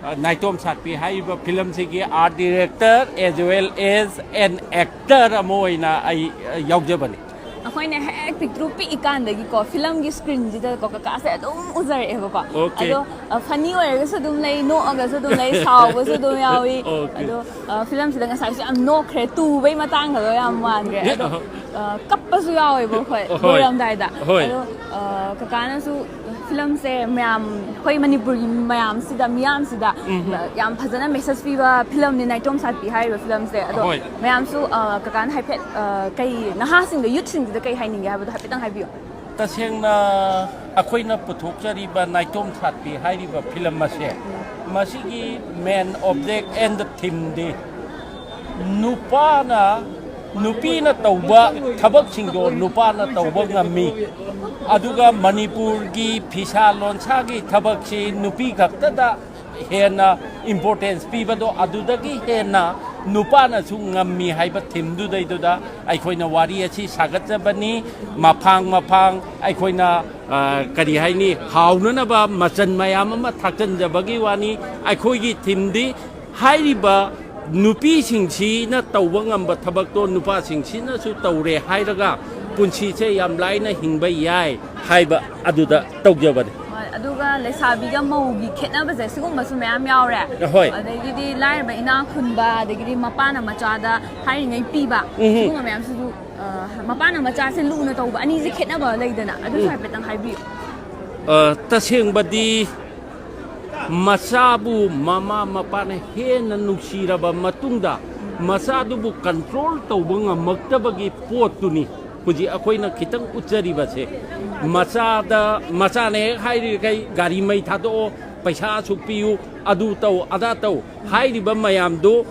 ꯑ, ꯅꯥꯏꯇꯣꯝ ꯁꯥꯠꯄꯤ ꯍꯥꯏꯔꯤꯕ ꯐꯤꯂꯝꯁꯤꯒꯤ art director as well as an actor ꯑꯃ ꯑꯣꯏꯅ ꯑꯩ, ꯑ, ꯌꯥꯎꯖꯕꯅꯤ꯫ ꯑꯩꯈꯣꯏꯅ ꯍꯦꯛ ꯄꯤꯛꯇ꯭ꯔꯨ ꯄꯤꯛꯏꯀꯥꯟꯗꯒꯤꯀꯣ, ꯐꯤꯂꯝꯒꯤ screenꯁꯤꯗꯀꯣ, ꯀꯀꯥꯁꯦ ꯑꯗꯨꯝ ꯎꯖꯔꯛꯑꯦꯕꯀꯣ꯫ Okay꯫ ꯑꯗꯣ, ꯑ, funny ꯑꯣꯏꯔꯒꯁꯨ ꯑꯗꯨꯝ ꯂꯩ, ꯅꯣꯛꯑꯒꯁꯨ ꯑꯗꯨꯝ ꯂꯩ, ꯁꯥꯎꯕꯁꯨ ꯑꯗꯨꯝ ꯌꯥꯎꯏ꯫ Okay꯫ ꯑꯗꯣ, ꯑ, ꯐꯤꯂꯝꯁꯤꯗ ꯉꯁꯥꯏꯁꯨ ꯌꯥꯝ ꯅꯣꯛꯈ꯭ꯔꯦ, ꯇꯨꯕꯩ ꯃꯇꯥꯡꯒꯗꯣ ꯌꯥꯝ ꯃꯥꯟꯈ꯭ꯔꯦ꯫ ꯑꯗꯣ, ꯑꯍ꯫ ꯑ, ꯀꯞꯄꯁꯨ ꯌꯥꯎꯋꯦꯕ ꯑꯩꯈꯣꯏ ꯍꯣꯏ꯫ ꯂꯣꯏꯔꯝꯗꯥꯏꯗ꯫ ꯍꯣꯏ꯫ ꯑꯗꯣ, ꯑ, ꯀꯀꯥꯅꯁꯨ ꯐꯤꯂꯝꯁꯦ ꯃꯌꯥꯝ, ꯑꯩꯈꯣꯏ ꯃꯅꯤꯄꯨꯔꯒꯤ ꯃꯌꯥꯝꯁꯤꯗ, ꯃꯤꯌꯥꯝꯁꯤꯗ, ꯎꯝ꯫ ꯌꯥꯝ ꯐꯖꯅ message ꯄꯤꯕ ꯐꯤꯂꯝꯅꯤ ꯅꯥꯏꯇꯣꯝ ꯁꯥꯠꯄꯤ ꯍꯥꯏꯔꯤꯕ ꯐꯤꯂꯝꯁꯦ꯫ ꯑꯗꯣ ꯍꯣꯏ꯫ ꯃꯌꯥꯝꯁꯨ, ꯑ, ꯀꯀꯥꯅ ꯍꯥꯏꯐꯦꯠ, ꯑ, ꯀꯩ ꯅꯍꯥꯁꯤꯡꯗ, youthꯁꯤꯡꯁꯤꯗ ꯀꯩ ꯍꯥꯏꯅꯤꯡꯒꯦ ꯍꯥꯏꯕꯗꯣ ꯍꯥꯏꯐꯦꯠꯇꯪ ꯍꯥꯏꯕꯤꯌꯣ꯫ ꯇꯁꯦꯡꯅ ꯑꯩꯈꯣꯏꯅ ꯄꯨꯊꯣꯛꯆꯔꯤꯕ ꯅꯥꯏꯇꯣꯝ ꯁꯥꯠꯄꯤ ꯍꯥꯏꯔꯤꯕ ꯐꯤꯂꯝ ꯑꯁꯦ, ꯃꯁꯤꯒꯤ main object and themeꯗꯤ ꯅꯨꯄꯥꯅ, ꯅꯨꯄꯤꯅ ꯇꯧꯕ ꯊꯕꯛꯁꯤꯡꯗꯣ ꯅꯨꯄꯥꯅ ꯇꯧꯕ ꯉꯝꯃꯤ꯫ ꯑꯗꯨꯒ ꯃꯅꯤꯄꯨꯔꯒꯤ ꯐꯤꯁꯥ ꯂꯣꯟꯁꯥꯒꯤ ꯊꯕꯛꯁꯤ ꯅꯨꯄꯤ ꯈꯛꯇꯗ ꯍꯦꯟꯅ importance ꯄꯤꯕꯗꯣ, ꯑꯗꯨꯗꯒꯤ ꯍꯦꯟꯅ ꯅꯨꯄꯥꯅꯁꯨ ꯉꯝꯃꯤ ꯍꯥꯏꯕ themeꯗꯨꯗꯩꯗꯨꯗ ꯑꯩꯈꯣꯏꯅ ꯋꯥꯔꯤ ꯑꯁꯤ ꯁꯥꯒꯠꯆꯕꯅꯤ꯫ ꯃꯐꯥꯡ ꯃꯐꯥꯡ ꯑꯩꯈꯣꯏꯅ, ꯑ, ꯀꯔꯤ ꯍꯥꯏꯅꯤ, ꯍꯥꯎꯅꯅꯕ ꯃꯆꯜ ꯃꯌꯥꯝ ꯑꯃ ꯊꯥꯛꯆꯟꯖꯕꯒꯤ ꯋꯥꯅꯤ꯫ ꯑꯩꯈꯣꯏꯒꯤ themeꯗꯤ ꯍꯥꯏꯔꯤꯕ ꯅꯨꯄꯤꯁꯤꯡꯁꯤꯅ ꯇꯧꯕ ꯉꯝꯕ ꯊꯕꯛꯇꯣ ꯅꯨꯄꯥꯁꯤꯡꯁꯤꯅꯁꯨ ꯇꯧꯔꯦ ꯍꯥꯏꯔꯒ ꯄꯨꯟꯁꯤꯁꯦ ꯌꯥꯝ ꯂꯥꯏꯅ ꯍꯤꯡꯕ ꯌꯥꯏ ꯍꯥꯏꯕ ꯑꯗꯨꯗ ꯇꯧꯖꯕꯅꯤ꯫ ꯍꯣꯏ, ꯑꯗꯨꯒ ꯂꯩꯁꯥꯕꯤꯒ ꯃꯧꯒꯤ ꯈꯦꯠꯅꯕꯁꯦ ꯁꯤꯒꯨꯝꯕꯁꯨ ꯃꯌꯥꯝ ꯌꯥꯎꯔꯦ꯫ ꯍꯣꯏ꯫ ꯑꯗꯒꯤꯗꯤ ꯂꯥꯏꯔꯕ ꯏꯅꯥꯛ ꯈꯨꯟꯕ, ꯑꯗꯒꯤꯗꯤ ꯃꯄꯥꯅ ꯃꯆꯥꯗ ꯍꯥꯏꯔꯤꯉꯩ ꯄꯤꯕ, ꯎꯝꯍꯨꯝ꯫ ꯁꯤꯒꯨꯝꯕ ꯃꯌꯥꯝꯁꯤꯁꯨ, ꯑ, ꯃꯄꯥꯅ ꯃꯆꯥꯁꯦ ꯂꯨꯅ ꯇꯧꯕ ꯑꯅꯤꯁꯦ ꯈꯦꯠꯅꯕ ꯂꯩꯗꯅ, ꯑꯗꯨꯁꯨ ꯎꯝ꯫ ꯍꯥꯏꯐꯦꯠꯇꯪ ꯍꯥꯏꯕꯤꯌꯨ꯫ ꯑ, ꯇꯁꯦꯡꯕꯗꯤ ꯃꯆꯥꯕꯨ ꯃꯃꯥ ꯃꯄꯥꯅ ꯍꯦꯟꯅ ꯅꯨꯡꯁꯤꯔꯕ ꯃꯇꯨꯡꯗ, ꯃꯆꯥꯗꯨꯕꯨ ꯀꯟꯇ꯭ꯔꯣꯜ ꯇꯧꯕ ꯉꯝꯃꯛꯇꯕꯒꯤ ꯄꯣꯠꯇꯨꯅꯤ ꯍꯧꯖꯤꯛ ꯑꯩꯈꯣꯏꯅ ꯈꯤꯇꯪ ꯎꯠꯆꯔꯤꯕꯁꯦ꯫ ꯃꯆꯥꯗ, ꯃꯆꯥꯅ ꯍꯦꯛ ꯍꯥꯏꯔꯤꯈꯩ, "ꯒꯥꯔꯤ ꯃꯩ ꯊꯥꯗꯣꯛꯑꯣ, ꯄꯩꯁꯥ ꯑꯁꯨꯛ ꯄꯤꯌꯨ, ꯑꯗꯨ ꯇꯧ, ꯑꯗꯥ ꯇꯧ" ꯍꯥꯏꯔꯤꯕ ꯃꯌꯥꯝꯗꯨ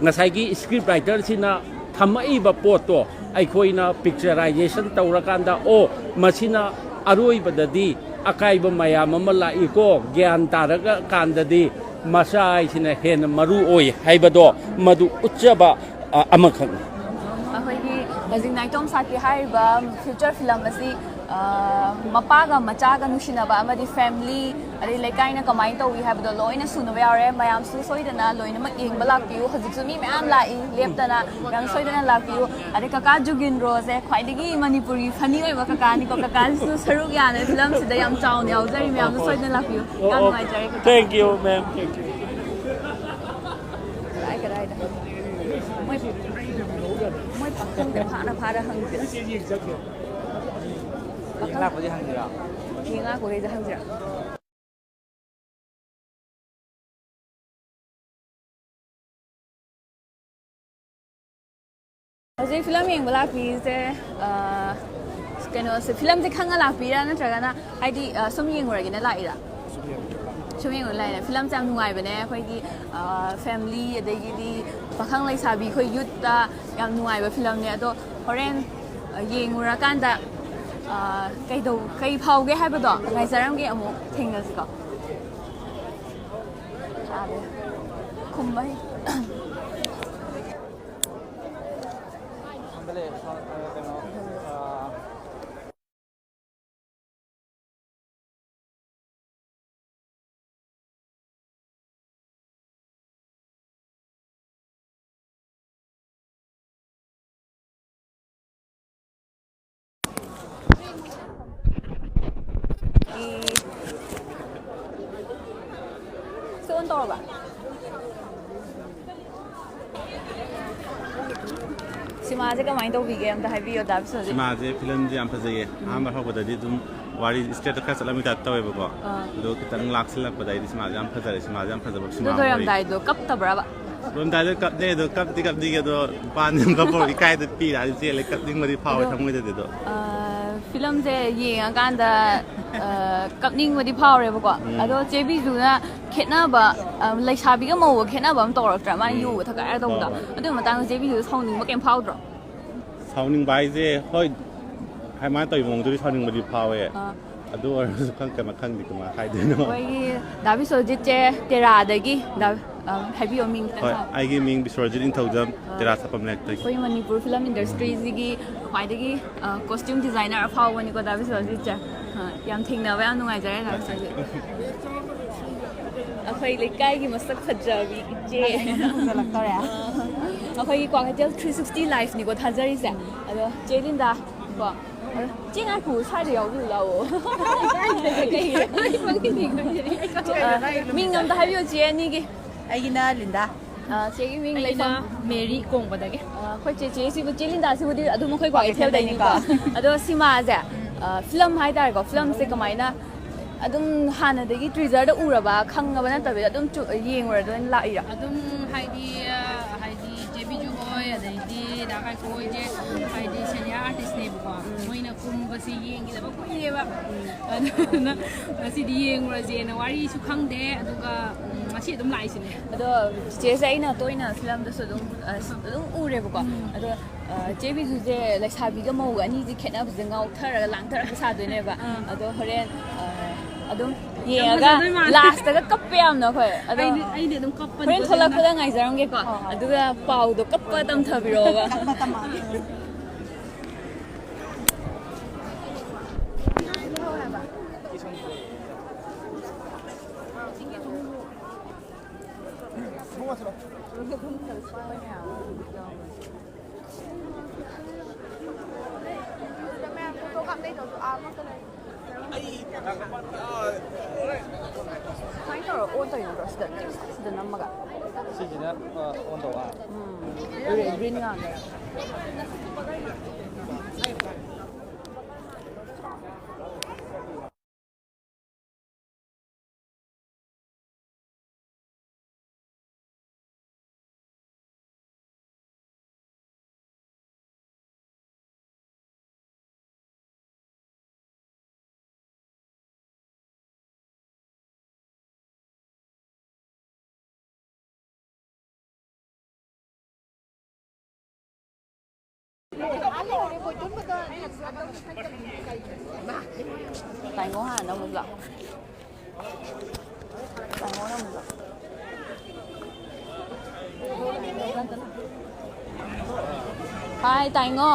ꯉꯁꯥꯏꯒꯤ ꯁ꯭ꯀ꯭ꯔꯤꯞ ꯔꯥꯏꯇꯔꯁꯤꯅ ꯊꯝꯃꯛꯏꯕ ꯄꯣꯠꯇꯣ ꯑꯩꯈꯣꯏꯅ ꯄꯤꯛꯆꯔꯥꯏꯖꯦꯁꯟ ꯇꯧꯔꯀꯥꯟꯗ, "ꯑꯣ, ꯃꯁꯤꯅ ꯑꯔꯣꯏꯕꯗꯗꯤ ꯑꯀꯥꯏꯕ ꯃꯌꯥꯝ ꯑꯃ ꯂꯥꯛꯏꯀꯣ, ꯒ꯭ꯌꯥꯟ ꯇꯥꯔꯒ ꯀꯥꯟꯗꯗꯤ ꯃꯆꯥ ꯍꯥꯏꯁꯤꯅ ꯍꯦꯟꯅ ꯃꯔꯨ ꯑꯣꯏ" ꯍꯥꯏꯕꯗꯣ, ꯃꯗꯨ ꯎꯠꯆꯕ, ꯑ, ꯑꯃꯈꯛꯅꯤ꯫ ꯑꯩꯈꯣꯏꯒꯤ ꯍꯧꯖꯤꯛ ꯅꯥꯏꯇꯣꯝ ꯁꯥꯠꯄꯤ ꯍꯥꯏꯔꯤꯕ ꯐꯤꯆꯔ ꯐꯤꯂꯝ ꯑꯁꯤ, ꯑ, ꯃꯄꯥꯒ ꯃꯆꯥꯒ ꯅꯨꯡꯁꯤꯅꯕ ꯑꯃꯗꯤ ꯐꯦꯃꯤꯂꯤ, ꯑꯗꯩ ꯂꯩꯀꯥꯏꯅ ꯀꯃꯥꯏꯅ ꯇꯧꯏ ꯍꯥꯏꯕꯗꯣ ꯂꯣꯏꯅ ꯁꯨꯅꯕ ꯌꯥꯎꯔꯦ꯫ ꯃꯌꯥꯝꯁꯨ ꯁꯣꯏꯗꯅ ꯂꯣꯏꯅꯃꯛ ꯌꯦꯡꯕ ꯂꯥꯛꯄꯤꯌꯨ꯫ ꯍꯧꯖꯤꯛꯁꯨ ꯃꯤ ꯃꯌꯥꯝ ꯂꯥꯛꯏ ꯂꯦꯞꯇꯅ, ꯌꯥꯝ ꯁꯣꯏꯗꯅ ꯂꯥꯛꯄꯤꯌꯨ꯫ ꯑꯗꯩ ꯀꯀꯥ ꯖꯨꯒꯤꯟꯗ꯭ꯔꯣꯁꯦ ꯈ꯭ꯋꯥꯏꯗꯒꯤ ꯃꯅꯤꯄꯨꯔꯒꯤ ꯐꯅꯤ ꯑꯣꯏꯕ ꯀꯀꯥꯅꯤꯀꯣ꯫ ꯀꯀꯥꯁꯤꯁꯨ ꯁꯔꯨꯛ ꯌꯥꯅ ꯐꯤꯂꯝꯁꯤꯗ ꯌꯥꯝ ꯆꯥꯎꯅ ꯌꯥꯎꯖꯔꯤ꯫ ꯃꯌꯥꯝꯁꯨ ꯁꯣꯏꯗꯅ ꯂꯥꯛꯄꯤꯌꯨ꯫ ꯌꯥꯝ ꯅꯨꯡꯉꯥꯏꯖꯔꯦ ꯀꯀꯥ꯫ Thank you, ma'am. Thank you. ꯀꯗꯥꯏ ꯀꯗꯥꯏꯗ? ꯃꯣꯏ, ꯃꯣꯏ ꯄꯥꯈꯪꯗ ꯐꯥꯅ ꯐꯥꯅ ꯍꯪꯁꯤꯔ? ꯍꯌꯦꯡ ꯂꯥꯛꯄꯗꯤ ꯍꯪꯁꯤꯔ? ꯍꯌꯦꯡ ꯂꯥꯛꯄꯈꯩꯗ ꯍꯪꯁꯤꯔ? ꯍꯧꯖꯤꯛ ꯐꯤꯂꯝ ꯌꯦꯡꯕ ꯂꯥꯛꯄꯤꯁꯦ, ꯑ, ꯀꯩꯅꯣꯁꯦ, ꯐꯤꯂꯝꯁꯦ ꯈꯪꯉ ꯂꯥꯛꯄꯤꯔꯥ, ꯅꯠꯇ꯭ꯔꯒꯅ ꯍꯥꯏꯗꯤ, ꯑ, ꯁꯨꯝ ꯌꯦꯡꯉꯨꯔꯒꯦꯅ ꯂꯥꯛꯏꯔꯥ? ꯁꯨꯝ ꯌꯦꯡꯉꯨꯔ ꯂꯥꯛꯏꯔꯥ? ꯐꯤꯂꯝꯁꯦ ꯌꯥꯝ ꯅꯨꯡꯉꯥꯏꯕꯅꯦ꯫ ꯑꯩꯈꯣꯏꯒꯤ, ꯑ, ꯐꯦꯃꯤꯂꯤ, ꯑꯗꯒꯤꯗꯤ ꯄꯥꯈꯪ ꯂꯩꯁꯥꯕꯤ, ꯑꯩꯈꯣꯏ ꯌꯨꯠꯇ ꯌꯥꯝ ꯅꯨꯡꯉꯥꯏꯕ ꯐꯤꯂꯝꯅꯦ꯫ ꯑꯗꯣ ꯍꯣꯔꯦꯟ, ꯑ, ꯌꯦꯡꯉꯨꯔꯀꯥꯟꯗ, ꯑ, ꯀꯩꯗꯧ-, ꯀꯩ ꯐꯥꯎꯒꯦ ꯍꯥꯏꯕꯗꯣ ꯉꯥꯏꯖꯔꯝꯒꯦ꯫ ꯑꯃꯨꯛ ꯊꯦꯡꯅꯁꯤꯀꯣ꯫ ꯇꯥꯗꯦ꯫ ꯈꯨꯝꯕ ꯍꯩ-, ꯁꯤ ꯑꯣꯟ ꯇꯧꯔꯕ? ꯁꯤꯃꯥꯁꯦ ꯀꯃꯥꯏꯅ ꯇꯧꯕꯤꯒꯦ ꯑꯝꯇ ꯍꯥꯏꯕꯤꯌꯣ, ꯗꯥ ꯕꯤꯁ꯭ꯋꯖꯤꯠ꯫ ꯁꯤꯃꯥꯁꯦ, ꯐꯤꯂꯝꯁꯦ ꯌꯥꯝ ꯐꯖꯩꯌꯦ꯫ ꯑꯍꯥꯟꯕ ꯍꯧꯕꯗꯗꯤ ꯑꯗꯨꯝ ꯋꯥꯔꯤ ꯏꯁꯇ꯭ꯔꯦꯠꯇ ꯈꯔ ꯆꯠꯂꯝꯃꯤ ꯇꯥꯏꯞ ꯇꯧꯋꯦꯕꯀꯣ꯫ ꯑꯥ꯫ ꯑꯗꯣ ꯈꯤꯇꯪ ꯂꯥꯛꯁꯤꯜꯂꯛꯄꯗ ꯑꯩꯗꯤ ꯁꯤꯃꯥꯁꯦ ꯌꯥꯝ ꯐꯖꯔꯦ, ꯁꯤꯃꯥꯁꯦ ꯌꯥꯝ ꯐꯖꯕ ꯁꯤꯃꯥ ꯑꯗꯣ ꯑꯃ ꯑꯣꯏ꯫ ꯂꯣꯏꯔꯝꯗꯥꯏꯗꯣ ꯀꯞꯇꯕ꯭ꯔꯕ? ꯂꯣꯏꯔꯝꯗꯥꯏꯗ ꯀꯞꯅꯦ ꯑꯗꯣ ꯀꯞꯇꯤ ꯀꯞꯅꯤꯡꯉꯦ ꯑꯗꯣ ꯅꯨꯄꯥꯅꯤ ꯑꯃ ꯀꯞꯄ ꯏꯀꯥꯏꯗ ꯄꯤꯔꯛꯑꯗꯤ ꯆꯦꯜꯂꯦ, ꯀꯞꯅꯤꯡꯕꯗꯤ ꯐꯥꯎꯋꯦ ꯑꯗꯣ ꯊꯃꯣꯏꯗꯗꯤ ꯑꯗꯣ꯫ ꯐꯤꯂꯝꯁꯦ ꯌꯦꯡꯉꯀꯥꯟꯗ ꯑ, ꯀꯞꯅꯤꯡꯕꯗꯤ ꯐꯥꯎꯔꯦꯕꯀꯣ꯫ ꯑꯗꯣ ꯆꯦ ꯕꯤꯖꯨꯅ ꯈꯦꯠꯅꯕ, ꯑ, ꯂꯩꯁꯥꯕꯤꯒ ꯃꯧꯒ ꯈꯦꯠꯅꯕ ꯑꯃ ꯇꯧꯔꯛꯇ꯭ꯔꯥ? ꯃꯥꯅ ꯌꯨꯒ ꯊꯛꯀꯠꯂ ꯇꯧꯕꯗꯣ꯫ ꯍꯣꯏ, ꯍꯣꯏ꯫ ꯑꯗꯨꯒꯤ ꯃꯇꯥꯡꯗ ꯆꯦ ꯕꯤꯖꯨꯗ ꯁꯥꯎꯅꯤꯡꯕ ꯀꯩꯝ ꯐꯥꯎꯗ꯭ꯔꯣ? ꯁꯥꯎꯅꯤꯡꯕ ꯍꯥꯏꯁꯦ ꯍꯣꯏ, ꯍꯥꯏ ꯃꯥꯅ ꯇꯧꯔꯤ ꯃꯑꯣꯡꯗꯨꯗꯤ ꯁꯥꯎꯅꯤꯡꯕꯗꯤ ꯐꯥꯎꯋꯦ꯫ ꯑꯥ꯫ ꯑꯗꯨ ꯑꯣꯏꯔꯁꯨ ꯈꯪ ꯀꯃꯥꯏꯅ ꯈꯪꯗꯦ ꯀꯃꯥꯏꯅ ꯍꯥꯏꯗꯣꯏꯅꯣ꯫ ꯑꯩꯈꯣꯏꯒꯤ ꯗꯥ ꯕꯤꯁ꯭ꯋꯖꯤꯠꯁꯦ ꯇꯦꯔꯥꯗꯒꯤ꯫ ꯗꯥ-, ꯑ, ꯍꯥꯏꯕꯤꯌꯣ, ꯃꯤꯡ ꯈꯤꯇꯪ ꯍꯣꯏ, ꯁꯥꯡ- ꯑꯩꯒꯤ ꯃꯤꯡ ꯕꯤꯁ꯭ꯋꯔꯖꯤꯠ ꯅꯤꯡꯊꯧꯖꯝ, ꯇꯦꯔꯥ ꯁꯥꯄꯝ ꯂꯩꯔꯛꯇꯒꯤ꯫ ꯑꯩꯈꯣꯏ ꯃꯅꯤꯄꯨꯔ ꯐꯤꯂꯝ ꯏꯟꯗꯁꯇ꯭ꯔꯤꯁꯤꯒꯤ ꯈ꯭ꯋꯥꯏꯗꯒꯤ, ꯑ, ꯀꯣꯁꯇ꯭ꯌꯨꯝ ꯗꯤꯖꯥꯏꯅꯔ ꯑꯐꯥꯎꯕꯅꯤꯀꯣ ꯗꯥ ꯕꯤꯁ꯭ꯋꯖꯤꯠꯁꯦ꯫ ꯑ, ꯌꯥꯝ ꯊꯦꯡꯅꯕ ꯌꯥꯝ ꯅꯨꯡꯉꯥꯏꯖꯔꯦ ꯗꯥ ꯕꯤꯁ꯭ꯋꯖꯤꯠ꯫ ꯑꯩꯈꯣꯏ ꯂꯩꯀꯥꯏꯒꯤ ꯃꯁꯛ ꯐꯖꯕꯤ ꯏꯆꯦ꯫ ꯐꯖꯜꯂꯛꯇꯧꯔꯦ꯫ ꯑꯩꯈꯣꯏꯒꯤ ꯀ꯭ꯋꯥꯀꯩꯊꯦꯜ ꯊ꯭ꯔꯤ ꯁꯤꯛꯁꯇꯤ ꯂꯥꯏꯐꯅꯤꯀꯣ ꯊꯥꯖꯔꯤꯁꯦ꯫ ꯑꯗꯣ ꯆꯦ ꯂꯤꯟꯗꯥ ꯀꯣ, ꯑꯗꯣ ꯆꯦ ꯉꯥꯏꯈꯣ, ꯁ꯭ꯋꯥꯏꯗ ꯌꯥꯎꯕꯤꯔꯨ ꯂꯥꯛꯑꯣ꯫ ꯃꯤꯡ ꯑꯝꯇ ꯍꯥꯏꯕꯤꯌꯨ ꯆꯦ ꯑꯅꯤꯒꯤ꯫ ꯑꯩꯒꯤꯅ ꯂꯤꯟꯗꯥ꯫ ꯑ, ꯆꯦꯒꯤ ꯃꯤꯡ ꯑꯩꯅ ꯂꯩꯐꯝ꯫ ꯃꯦꯔꯤ ꯀꯣꯡꯕꯗꯒꯤ꯫ ꯑ, ꯑꯩꯈꯣꯏ ꯆꯦꯆꯦ ꯁꯤꯕꯨ, ꯆꯦ ꯂꯤꯟꯗꯥ ꯁꯤꯕꯨꯗꯤ ꯑꯗꯨꯝ ꯑꯩꯈꯣꯏ ꯀ꯭ꯋꯥꯀꯩꯊꯦꯜꯗꯩꯅꯤꯀꯣ꯫ ꯑꯗꯣ ꯁꯤꯃꯥꯁꯦ, ꯑ, ꯐꯤꯂꯝ ꯍꯥꯏꯇꯥꯔꯦꯀꯣ, ꯐꯤꯂꯝꯁꯦ ꯀꯃꯥꯏꯅ ꯑꯗꯨꯝ ꯍꯥꯟꯅꯗꯒꯤ ꯇ꯭ꯔꯤꯖꯔꯗ ꯎꯔꯕ ꯈꯪꯉꯕ ꯅꯠꯇꯕꯤꯗ ꯑꯗꯨꯝ ꯆꯨ-, ꯌꯦꯡꯉꯨꯔꯗꯣꯏꯅ ꯂꯥꯛꯏꯔꯣ? ꯑꯗꯨꯝ ꯍꯥꯏꯗꯤ ꯑ, ꯍꯥꯏꯗꯤ ꯖꯦꯕꯤꯖꯨ ꯍꯣꯏ ꯑꯗꯩꯗꯤ ꯗꯥ ꯀꯥꯏꯀꯨ ꯍꯣꯏꯁꯦ ꯍꯥꯏꯗꯤ ꯁꯦꯅꯤꯌꯔ ꯑꯥꯔꯇꯤꯁꯅꯦꯕꯀꯣ꯫ ꯃꯣꯏꯅ ꯀꯨꯝꯕꯁꯤ ꯌꯦꯡꯈꯤꯗꯕ ꯀꯨꯏꯔꯦꯕ꯫ ꯑꯗꯨꯅ ꯉꯁꯤꯗꯤ ꯌꯦꯡꯉꯨꯔꯁꯦꯅ ꯋꯥꯔꯤꯁꯨ ꯈꯪꯗꯦ, ꯑꯗꯨꯒ ꯎꯝ, ꯉꯁꯤ ꯑꯗꯨꯝ ꯂꯥꯛꯏꯁꯤꯅꯦ꯫ ꯑꯗꯣ ꯆꯦꯁꯦ ꯑꯩꯅ ꯇꯣꯏꯅ ꯐꯤꯂꯝꯗꯁꯨ ꯑꯗꯨꯝ, ꯑ, ꯑꯗꯨꯝ ꯎꯔꯦꯕꯀꯣ꯫ ꯑꯗꯣ, ꯑ, ꯆꯦ ꯕꯤꯖꯨꯁꯦ ꯂꯩꯁꯥꯕꯤꯒ ꯃꯧꯒ ꯑꯅꯤꯁꯦ ꯈꯦꯠꯅꯕꯁꯦ ꯉꯥꯎꯊꯔꯒ ꯂꯥꯡꯊꯔꯛꯄ ꯁꯥꯗꯣꯏꯅꯦꯕ꯫ ꯑꯗꯣ ꯍꯣꯔꯦꯟ, ꯑ, ꯑꯗꯨꯝ ꯌꯦꯡꯉꯒ ꯐꯖꯗꯣꯏ ꯃꯥꯜꯂꯦ꯫ ꯂꯥꯁꯇꯒ ꯀꯞꯄ ꯌꯥꯝꯅ ꯑꯩꯈꯣꯏ꯫ ꯑꯗꯣ ꯑꯩꯗꯤ ꯑꯩꯗꯤ ꯑꯗꯨꯝ ꯀꯞꯄꯅꯤ꯫ ꯍꯣꯔꯦꯟ ꯊꯣꯛꯂꯛꯄꯗ ꯉꯥꯏꯖꯔꯝꯒꯦꯀꯣ꯫ ꯑꯗꯨꯒ ꯄꯥꯎꯗꯣ ꯀꯞꯄ ꯇꯝꯊꯕꯤꯔꯛꯑꯣꯕ꯫ ꯁꯨꯃꯥꯏꯅ ꯇꯧꯔ ꯑꯣꯟ ꯇꯧꯔꯤꯅꯣ? ꯁꯤꯗ, ꯁꯤꯗ ꯅꯝꯃꯒ꯫ ꯁꯤꯁꯤꯅ ꯑꯣꯟ ꯇꯧꯕ꯫ ꯒ꯭ꯔꯤꯟ ꯉꯥꯡꯉꯦ꯫ ꯇꯥꯏꯉꯣ ꯍꯥꯟꯅ ꯑꯃꯨꯛ ꯂꯥꯛꯑꯣ꯫ ꯇꯥꯏꯉꯣꯅ ꯑꯃꯨꯛ ꯂꯥꯛꯑꯣ꯫ ꯍꯥꯏ, ꯇꯥꯏꯉꯣ꯫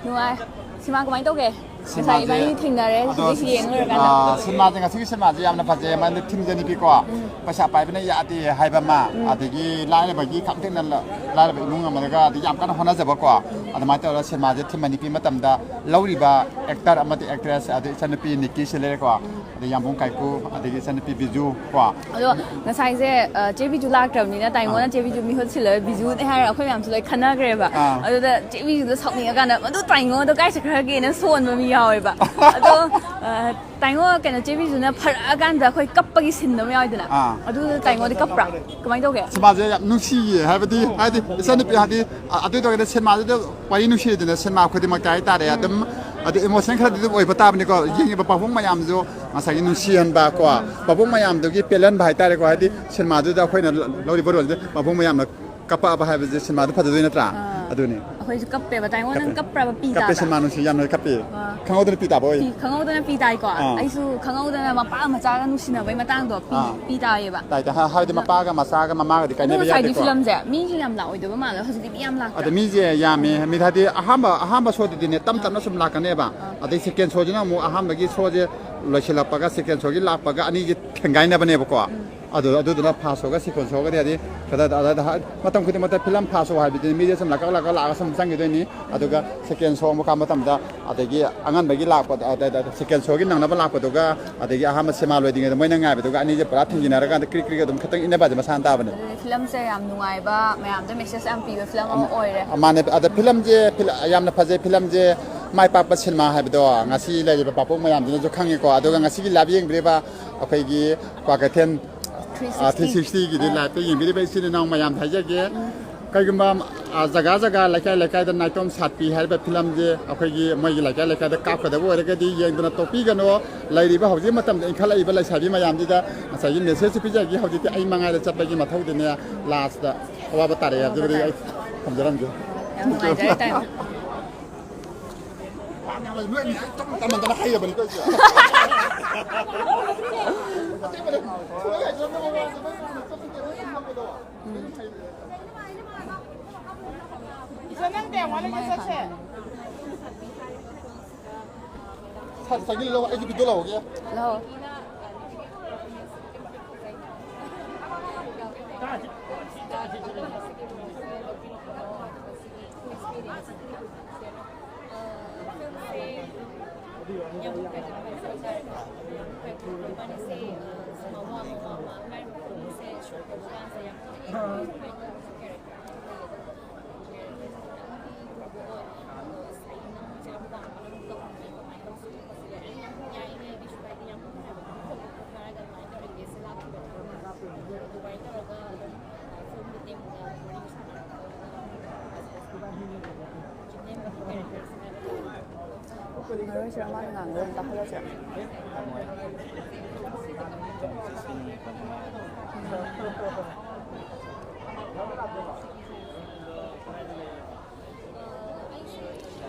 ꯅꯨꯡꯉꯥꯏ꯫ ꯁꯤꯃꯥ ꯀꯃꯥꯏꯅ ꯇꯧꯒꯦ? ꯉꯁꯥꯏ ꯁꯤꯃꯥꯁꯦ ꯏꯕꯥꯅꯤ ꯊꯦꯡꯅꯔꯦ, ꯑꯗꯣ, ꯍꯧꯖꯤꯛ ꯌꯦꯡ ꯂꯣꯏꯔꯀꯥꯟꯗ꯫ ꯑꯥ, ꯁꯤꯃꯥꯁꯦ, ꯉꯁꯤꯒꯤ ꯁꯤꯃꯥꯁꯦ ꯌꯥꯝꯅ ꯐꯖꯩ꯫ ꯃꯥꯗꯤ ꯊꯤꯝꯁꯦ ꯅꯨꯄꯤꯀꯣ, ꯎꯝ꯫ ꯄꯩꯁꯥ ꯄꯥꯏꯕꯅ ꯌꯥꯗꯦ ꯍꯥꯏꯕ ꯑꯃ, ꯎꯝ꯫ ꯑꯗꯒꯤ ꯂꯥꯏꯔꯕꯒꯤ ꯈꯝꯊꯦꯡꯅ ꯂ-, ꯂꯥꯏꯔꯕ ꯏꯃꯨꯡ ꯑꯃꯗꯒ ꯑꯗꯒꯤ ꯌꯥꯝ ꯀꯟꯅ ꯍꯣꯠꯅꯖꯕꯀꯣ, ꯑꯗꯨꯃꯥꯏꯅ ꯇꯧꯔꯒ ꯁꯤꯃꯥꯁꯦ ꯊꯤꯝ ꯅꯨꯄꯤ ꯃꯇꯝꯗ ꯂꯧꯔꯤꯕ ꯑꯦꯛꯇꯔ ꯑꯃꯗꯤ ꯑꯦꯛꯇ꯭ꯔꯦꯁ, ꯑꯗꯩ ꯏꯆꯟꯅꯨꯄꯤ ꯅꯤꯀꯤ ꯁꯤ ꯂꯩꯔꯦꯀꯣ, ꯑꯗꯩ ꯌꯥꯝꯕꯨꯡ ꯀꯥꯏꯀꯨ, ꯑꯗꯒꯤ ꯏꯆꯟꯅꯨꯄꯤ ꯕꯤꯖꯨ ꯀꯣ꯫ ꯑꯗꯣ ꯉꯁꯥꯏꯁꯦ, ꯑ, ꯆꯦ ꯕꯤꯖꯨ ꯂꯥꯛꯇ꯭ꯔꯕꯅꯤꯅ ꯇꯥꯏꯉꯣꯅ, ꯑꯥ꯫ ꯆꯦ ꯕꯤꯖꯨ ꯃꯤꯍꯨꯠ ꯁꯤꯜꯂꯒ ꯕꯤꯖꯨꯅꯦ ꯍꯥꯏꯔ ꯑꯩꯈꯣꯏ ꯃꯌꯥꯝꯁꯨ ꯂꯣꯏ ꯈꯟꯅꯈ꯭ꯔꯦꯕ꯫ ꯑꯥ꯫ ꯑꯗꯨꯗ ꯆꯦ ꯕꯤꯖꯨꯗꯣ ꯁꯥꯎꯅꯤꯡꯉꯀꯥꯟꯗ, "ꯃꯗꯨ ꯇꯥꯏꯉꯣꯗꯣ ꯀꯥꯏ ꯆꯠꯈ꯭ꯔꯒꯦꯅ?" ꯁꯣꯟꯕ ꯃꯤ ꯌꯥꯎꯋꯦꯕ꯫ ꯑꯗꯣ, ꯑ, ꯇꯥꯏꯉꯣ, ꯀꯩꯅꯣ, ꯆꯦ ꯕꯤꯖꯨꯅ ꯐꯔꯛꯑꯀꯥꯟꯗ ꯑꯩꯈꯣꯏ ꯀꯞꯄꯒꯤ ꯁꯤꯟ ꯑꯃ ꯌꯥꯎꯋꯤꯗꯅ, ꯑꯥ꯫ ꯑꯗꯨꯗ ꯇꯥꯏꯉꯣꯗꯤ ꯀꯞꯄ꯭ꯔꯥ? ꯀꯃꯥꯏꯅ ꯇꯧꯒꯦ? ꯁꯤꯃꯥꯁꯦ ꯌꯥꯝ ꯅꯨꯡꯁꯤꯌꯦ, ꯍꯥꯏꯕꯗꯤ, ꯍꯥꯏꯗꯤ ꯏꯆꯟꯅꯨꯄꯤ, ꯍꯥꯏꯗꯤ, ꯑ-, ꯑꯗꯨ ꯇꯧꯔꯒꯗꯤ ꯁꯤꯅꯦꯃꯥꯗꯨꯗ ꯋꯥꯔꯤ ꯅꯨꯡꯁꯤꯗꯅ ꯁꯤꯅꯦꯃꯥ ꯈꯨꯗꯤꯡꯃꯛꯇ ꯍꯥꯏꯇꯥꯔꯦ, ꯎꯝ꯫ ꯑꯗꯨꯝ, ꯑꯗꯨ ꯏꯃꯣꯁꯟ ꯈꯔꯗꯤ ꯑꯗꯨꯝ ꯑꯣꯏꯕ ꯇꯥꯕꯅꯤꯀꯣ, ꯌꯦꯡꯉꯤꯕ ꯄꯥꯕꯨꯡ ꯃꯌꯥꯝꯁꯨ ꯉꯁꯥꯏꯒꯤ ꯅꯨꯡꯁꯤꯍꯟꯕ ꯀꯣ, ꯎꯝ꯫ ꯄꯥꯕꯨꯡ ꯃꯌꯥꯝꯗꯨꯒꯤ ꯄꯦꯜꯍꯟꯕ ꯍꯥꯏꯇꯥꯔꯦꯀꯣ, ꯍꯥꯏꯗꯤ ꯁꯤꯅꯦꯃꯥꯗꯨꯗ ꯑꯩꯈꯣꯏꯅ ꯂꯧꯔꯤꯕ ꯔꯣꯜꯁꯦ ꯄꯥꯕꯨꯡ ꯃꯌꯥꯝꯅ ꯀꯞꯄꯛꯑꯕ ꯍꯥꯏꯕꯁꯦ ꯁꯤꯅꯦꯃꯥꯗꯨ ꯐꯖꯗꯣꯏ ꯅꯠꯇ꯭ꯔꯥ? ꯑꯥ꯫ ꯑꯗꯨꯅꯤ꯫ ꯑꯩꯈꯣꯏꯁꯨ ꯀꯞꯄꯦꯕ꯫ ꯇꯥꯏꯉꯣ, ꯅꯪ ꯀꯞꯄꯦ꯫ ꯀꯞꯄ꯭ꯔꯕ? ꯄꯤ ꯀꯞꯄꯦ, ꯇꯥꯕ꯭ꯔꯥ? ꯁꯤꯅꯦꯃꯥ ꯅꯨꯡꯁꯤ, ꯌꯥꯝꯅ ꯀꯞꯄꯦ꯫ ꯑꯥ꯫ ꯈꯪꯍꯧꯗꯅ ꯄꯤ ꯇꯥꯕ ꯑꯣꯏ꯫ ꯄꯤ, ꯈꯪꯍꯧꯗꯅ ꯄꯤ ꯇꯥꯏꯀꯣ? ꯑꯥ꯫ ꯑꯩꯁꯨ ꯈꯪꯍꯧꯗꯅ ꯃꯄꯥ ꯃꯆꯥꯒ ꯅꯨꯡꯁꯤꯅꯕꯩ ꯃꯇꯥꯡꯗꯣ ꯄꯤ, ꯑꯥ꯫ ꯄꯤ ꯇꯥꯏꯌꯦꯕ꯫ ꯇꯥꯏ, ꯇꯥꯏ꯫ ꯍꯥ-, ꯍꯥꯏꯕꯗꯤ ꯑꯗꯣ ꯃꯄꯥꯒ ꯃꯆꯥꯒ ꯃꯃꯥꯒꯗꯤ ꯑꯗꯣ ꯀꯥꯏꯅꯕ ꯉꯁꯥꯏꯗꯤ ꯌꯥꯗꯦꯀꯣ꯫ ꯐꯤꯂꯝꯁꯦ ꯃꯤꯁꯨ ꯌꯥꯝ ꯂꯥꯛꯑꯣꯏꯗꯕ ꯃꯥꯜꯂꯦ, ꯍꯧꯖꯤꯛꯇꯤ ꯃꯤ ꯌꯥꯝ ꯂꯥꯛꯇ꯭ꯔꯥ? ꯑꯗꯣ ꯃꯤꯁꯦ ꯌꯥꯝꯃꯦ꯫ ꯃꯤ ꯍꯥꯏꯗꯤ ꯑꯍꯥꯟꯕ, ꯑꯍꯥꯟꯕ ꯁꯣꯗꯨꯗꯤꯅꯦ ꯇꯞ ꯇꯞꯅ ꯁꯨꯝ ꯂꯥꯛꯀꯅꯦꯕ꯫ ꯑꯥ꯫ ꯑꯗꯩ ꯁꯦꯀꯦꯟ ꯁꯣꯁꯤꯅ ꯑꯃꯨꯛ ꯑꯍꯥꯟꯕꯒꯤ ꯁꯣꯁꯦ ꯂꯣꯏꯁꯤꯜꯂꯛꯄꯒ ꯁꯦꯀꯦꯟ ꯁꯣꯒꯤ ꯂꯥꯛꯄꯒ ꯑꯅꯤꯁꯦ ꯊꯦꯡꯒꯥꯏꯅꯕꯅꯦꯕꯀꯣ꯫ ꯎꯝ꯫ ꯑꯗꯨ, ꯑꯗꯨꯗꯨꯅ ꯐꯥꯔꯁ ꯁꯣꯒ ꯁꯦꯀꯦꯟ ꯁꯣꯒꯗꯤ ꯍꯥꯏꯗꯤ ꯈꯔ ꯑꯗ-, ꯑꯗ-, ꯃꯇꯝ ꯈꯨꯗꯤꯡꯃꯛꯇ ꯐꯤꯂꯝ ꯐꯥꯔꯁ ꯁꯣ ꯍꯥꯏꯕꯗꯤ ꯃꯤꯁꯦ ꯁꯨꯝ ꯂꯥꯛꯀꯛ ꯂꯥꯛꯀꯛ ꯂꯥꯛꯑꯒ ꯁꯨꯝ ꯆꯪꯈꯤꯗꯣꯏꯅꯤ꯫ ꯑꯗꯨꯒ ꯁꯦꯀꯦꯟ ꯁꯣ ꯑꯃꯨꯛ ꯀꯥꯕ ꯃꯇꯝꯗ ꯑꯗꯒꯤ ꯑꯉꯟꯕꯒꯤ ꯂꯥꯛꯄꯗ, ꯑꯗ-, ꯑꯗ-, ꯁꯦꯀꯦꯟ ꯁꯣꯒꯤ ꯅꯪꯅꯕ ꯂꯥꯛꯄꯗꯨꯒ ꯑꯗꯒꯤ ꯑꯍꯥꯟꯕ ꯁꯤꯅꯦꯃꯥ ꯂꯣꯏꯗ꯭ꯔꯤꯉꯩꯗ ꯃꯣꯏꯅ ꯉꯥꯏꯕꯗꯨꯒ ꯑꯅꯤꯁꯦ ꯄꯨꯔꯥ ꯊꯤꯡꯖꯤꯟꯅꯔꯀꯥꯟꯗ ꯀ꯭ꯔꯤꯛ ꯀ꯭ꯔꯤꯛ ꯑꯗꯨꯝ ꯈꯤꯇꯪ ꯏꯟꯅꯕꯁꯦ ꯃꯁꯥꯅ ꯇꯥꯕꯅꯦ꯫ ꯑꯗꯨꯗꯤ ꯐꯤꯂꯝꯁꯦ ꯌꯥꯝ ꯅꯨꯡꯉꯥꯏꯕ, ꯃꯌꯥꯝꯗ ꯃꯦꯁꯦꯖ ꯌꯥꯝ ꯄꯤꯕ ꯐꯤꯂꯝ ꯑꯃ ꯑꯣꯏꯔꯦ꯫ ꯃꯥꯅꯦ꯫ ꯑꯗ ꯐꯤꯂꯝꯁꯦ ꯐꯤꯂ-, ꯌꯥꯝꯅ ꯐꯖꯩ꯫ ꯐꯤꯂꯝꯁꯦ ꯃꯥꯏ ꯄꯥꯛꯄ ꯁꯤꯅꯦꯃꯥ ꯍꯥꯏꯕꯗꯣ ꯉꯁꯤ ꯂꯩꯔꯤꯕ ꯄꯥꯄꯣꯛ ꯃꯌꯥꯝꯗꯨꯅꯁꯨ ꯈꯪꯉꯤꯀꯣ꯫ ꯑꯗꯨꯒ ꯉꯁꯤꯒꯤ ꯂꯥꯏꯚ ꯌꯦꯡꯕꯤꯔꯤꯕ ꯑꯩꯈꯣꯏꯒꯤ ꯀ꯭ꯋꯥꯀꯩꯊꯦꯜ, ꯊ꯭ꯔꯤ ꯁꯤꯛꯁꯇꯤ꯫ ꯑꯥ, ꯊ꯭ꯔꯤ ꯁꯤꯛꯁꯇꯤꯒꯤꯗꯤ ꯑꯥ꯫ ꯂꯥꯏꯚꯇ ꯌꯦꯡꯕꯤꯔꯤꯕ ꯏꯆꯤꯜ ꯏꯅꯥꯎ ꯃꯌꯥꯝꯗ ꯍꯥꯏꯖꯒꯦ, ꯎꯝ꯫ ꯀꯩꯒꯨꯝꯕ, ꯑꯥ, ꯖꯒꯥ ꯖꯒꯥ, ꯂꯩꯀꯥꯏ ꯂꯩꯀꯥꯏꯗ ꯅꯥꯏꯇꯣꯝ ꯁꯥꯠꯄꯤ ꯍꯥꯏꯔꯤꯕ ꯐꯤꯂꯝꯁꯦ ꯑꯩꯈꯣꯏꯒꯤ ꯃꯣꯏꯒꯤ ꯂꯩꯀꯥꯏ ꯂꯩꯀꯥꯏꯗ ꯀꯥꯞꯀꯗꯕ ꯑꯣꯏꯔꯒꯗꯤ ꯌꯦꯡꯗꯅ ꯇꯣꯛꯄꯤꯒꯅꯨ꯫ ꯂꯩꯔꯤꯕ ꯍꯧꯖꯤꯛ ꯃꯇꯝꯗ ꯏꯟꯈꯠꯂꯛꯏꯕ ꯂꯩꯁꯥꯕꯤ ꯃꯌꯥꯝꯁꯤꯗ ꯉꯁꯥꯏꯒꯤ ꯃꯦꯁꯦꯖꯁꯨ ꯄꯤꯖꯒꯦ꯫ ꯍꯧꯖꯤꯛꯇꯤ ꯑꯩ ꯃꯉꯥꯏꯗ ꯆꯠꯄꯒꯤ ꯃꯊꯧꯗꯨꯅꯦ꯫ ꯂꯥꯁꯇ ꯑꯋꯥꯕ ꯇꯥꯔꯛꯑꯦ꯫ ꯑꯋꯥꯕ ꯑꯗꯨꯕꯨꯗꯤ ꯇꯥꯔꯦ꯫ ꯑꯩ ꯊꯝꯖꯔꯝꯒꯦ꯫ ꯌꯥꯝ ꯅꯨꯡꯉꯥꯏꯖꯔꯦ, ꯇꯥꯏꯃ꯫ ꯅꯣꯏ ꯑꯅꯤ ꯍꯦꯛ ꯆꯞ ꯃꯥꯟꯅꯅ ꯍꯩꯔꯕꯅꯤꯀꯣ ꯑꯩꯁꯦ꯫ ꯑꯇꯩ ꯃꯥꯟꯅ ꯁꯨꯃꯥꯏꯅ ꯍꯥꯏꯖꯔꯝꯃꯒ ꯋꯥꯁꯦ ꯅꯣꯏ ꯃꯥꯟꯅ ꯆꯞ ꯃꯥꯟꯅꯅ ꯍꯩꯔꯕꯅꯤꯀꯣ꯫ ꯏꯆꯦ, ꯅꯪ ꯀꯌꯥꯝ ꯋꯥꯠꯂꯤꯒꯦ ꯆꯠꯁꯦ? ꯁꯥ-, ꯆꯪꯁꯤꯜꯂꯛꯑꯣ, ꯑꯩꯁꯨ ꯚꯤꯗꯤꯑꯣ ꯂꯧꯔꯒꯦ꯫ ꯂꯧ꯫ ꯉꯥꯡꯉꯔꯣꯏꯁꯤꯔ? ꯃꯥꯅ ꯉꯥꯡꯕꯗ ꯑꯗꯨꯝ ꯇꯥꯍꯜꯂꯁꯤꯔ?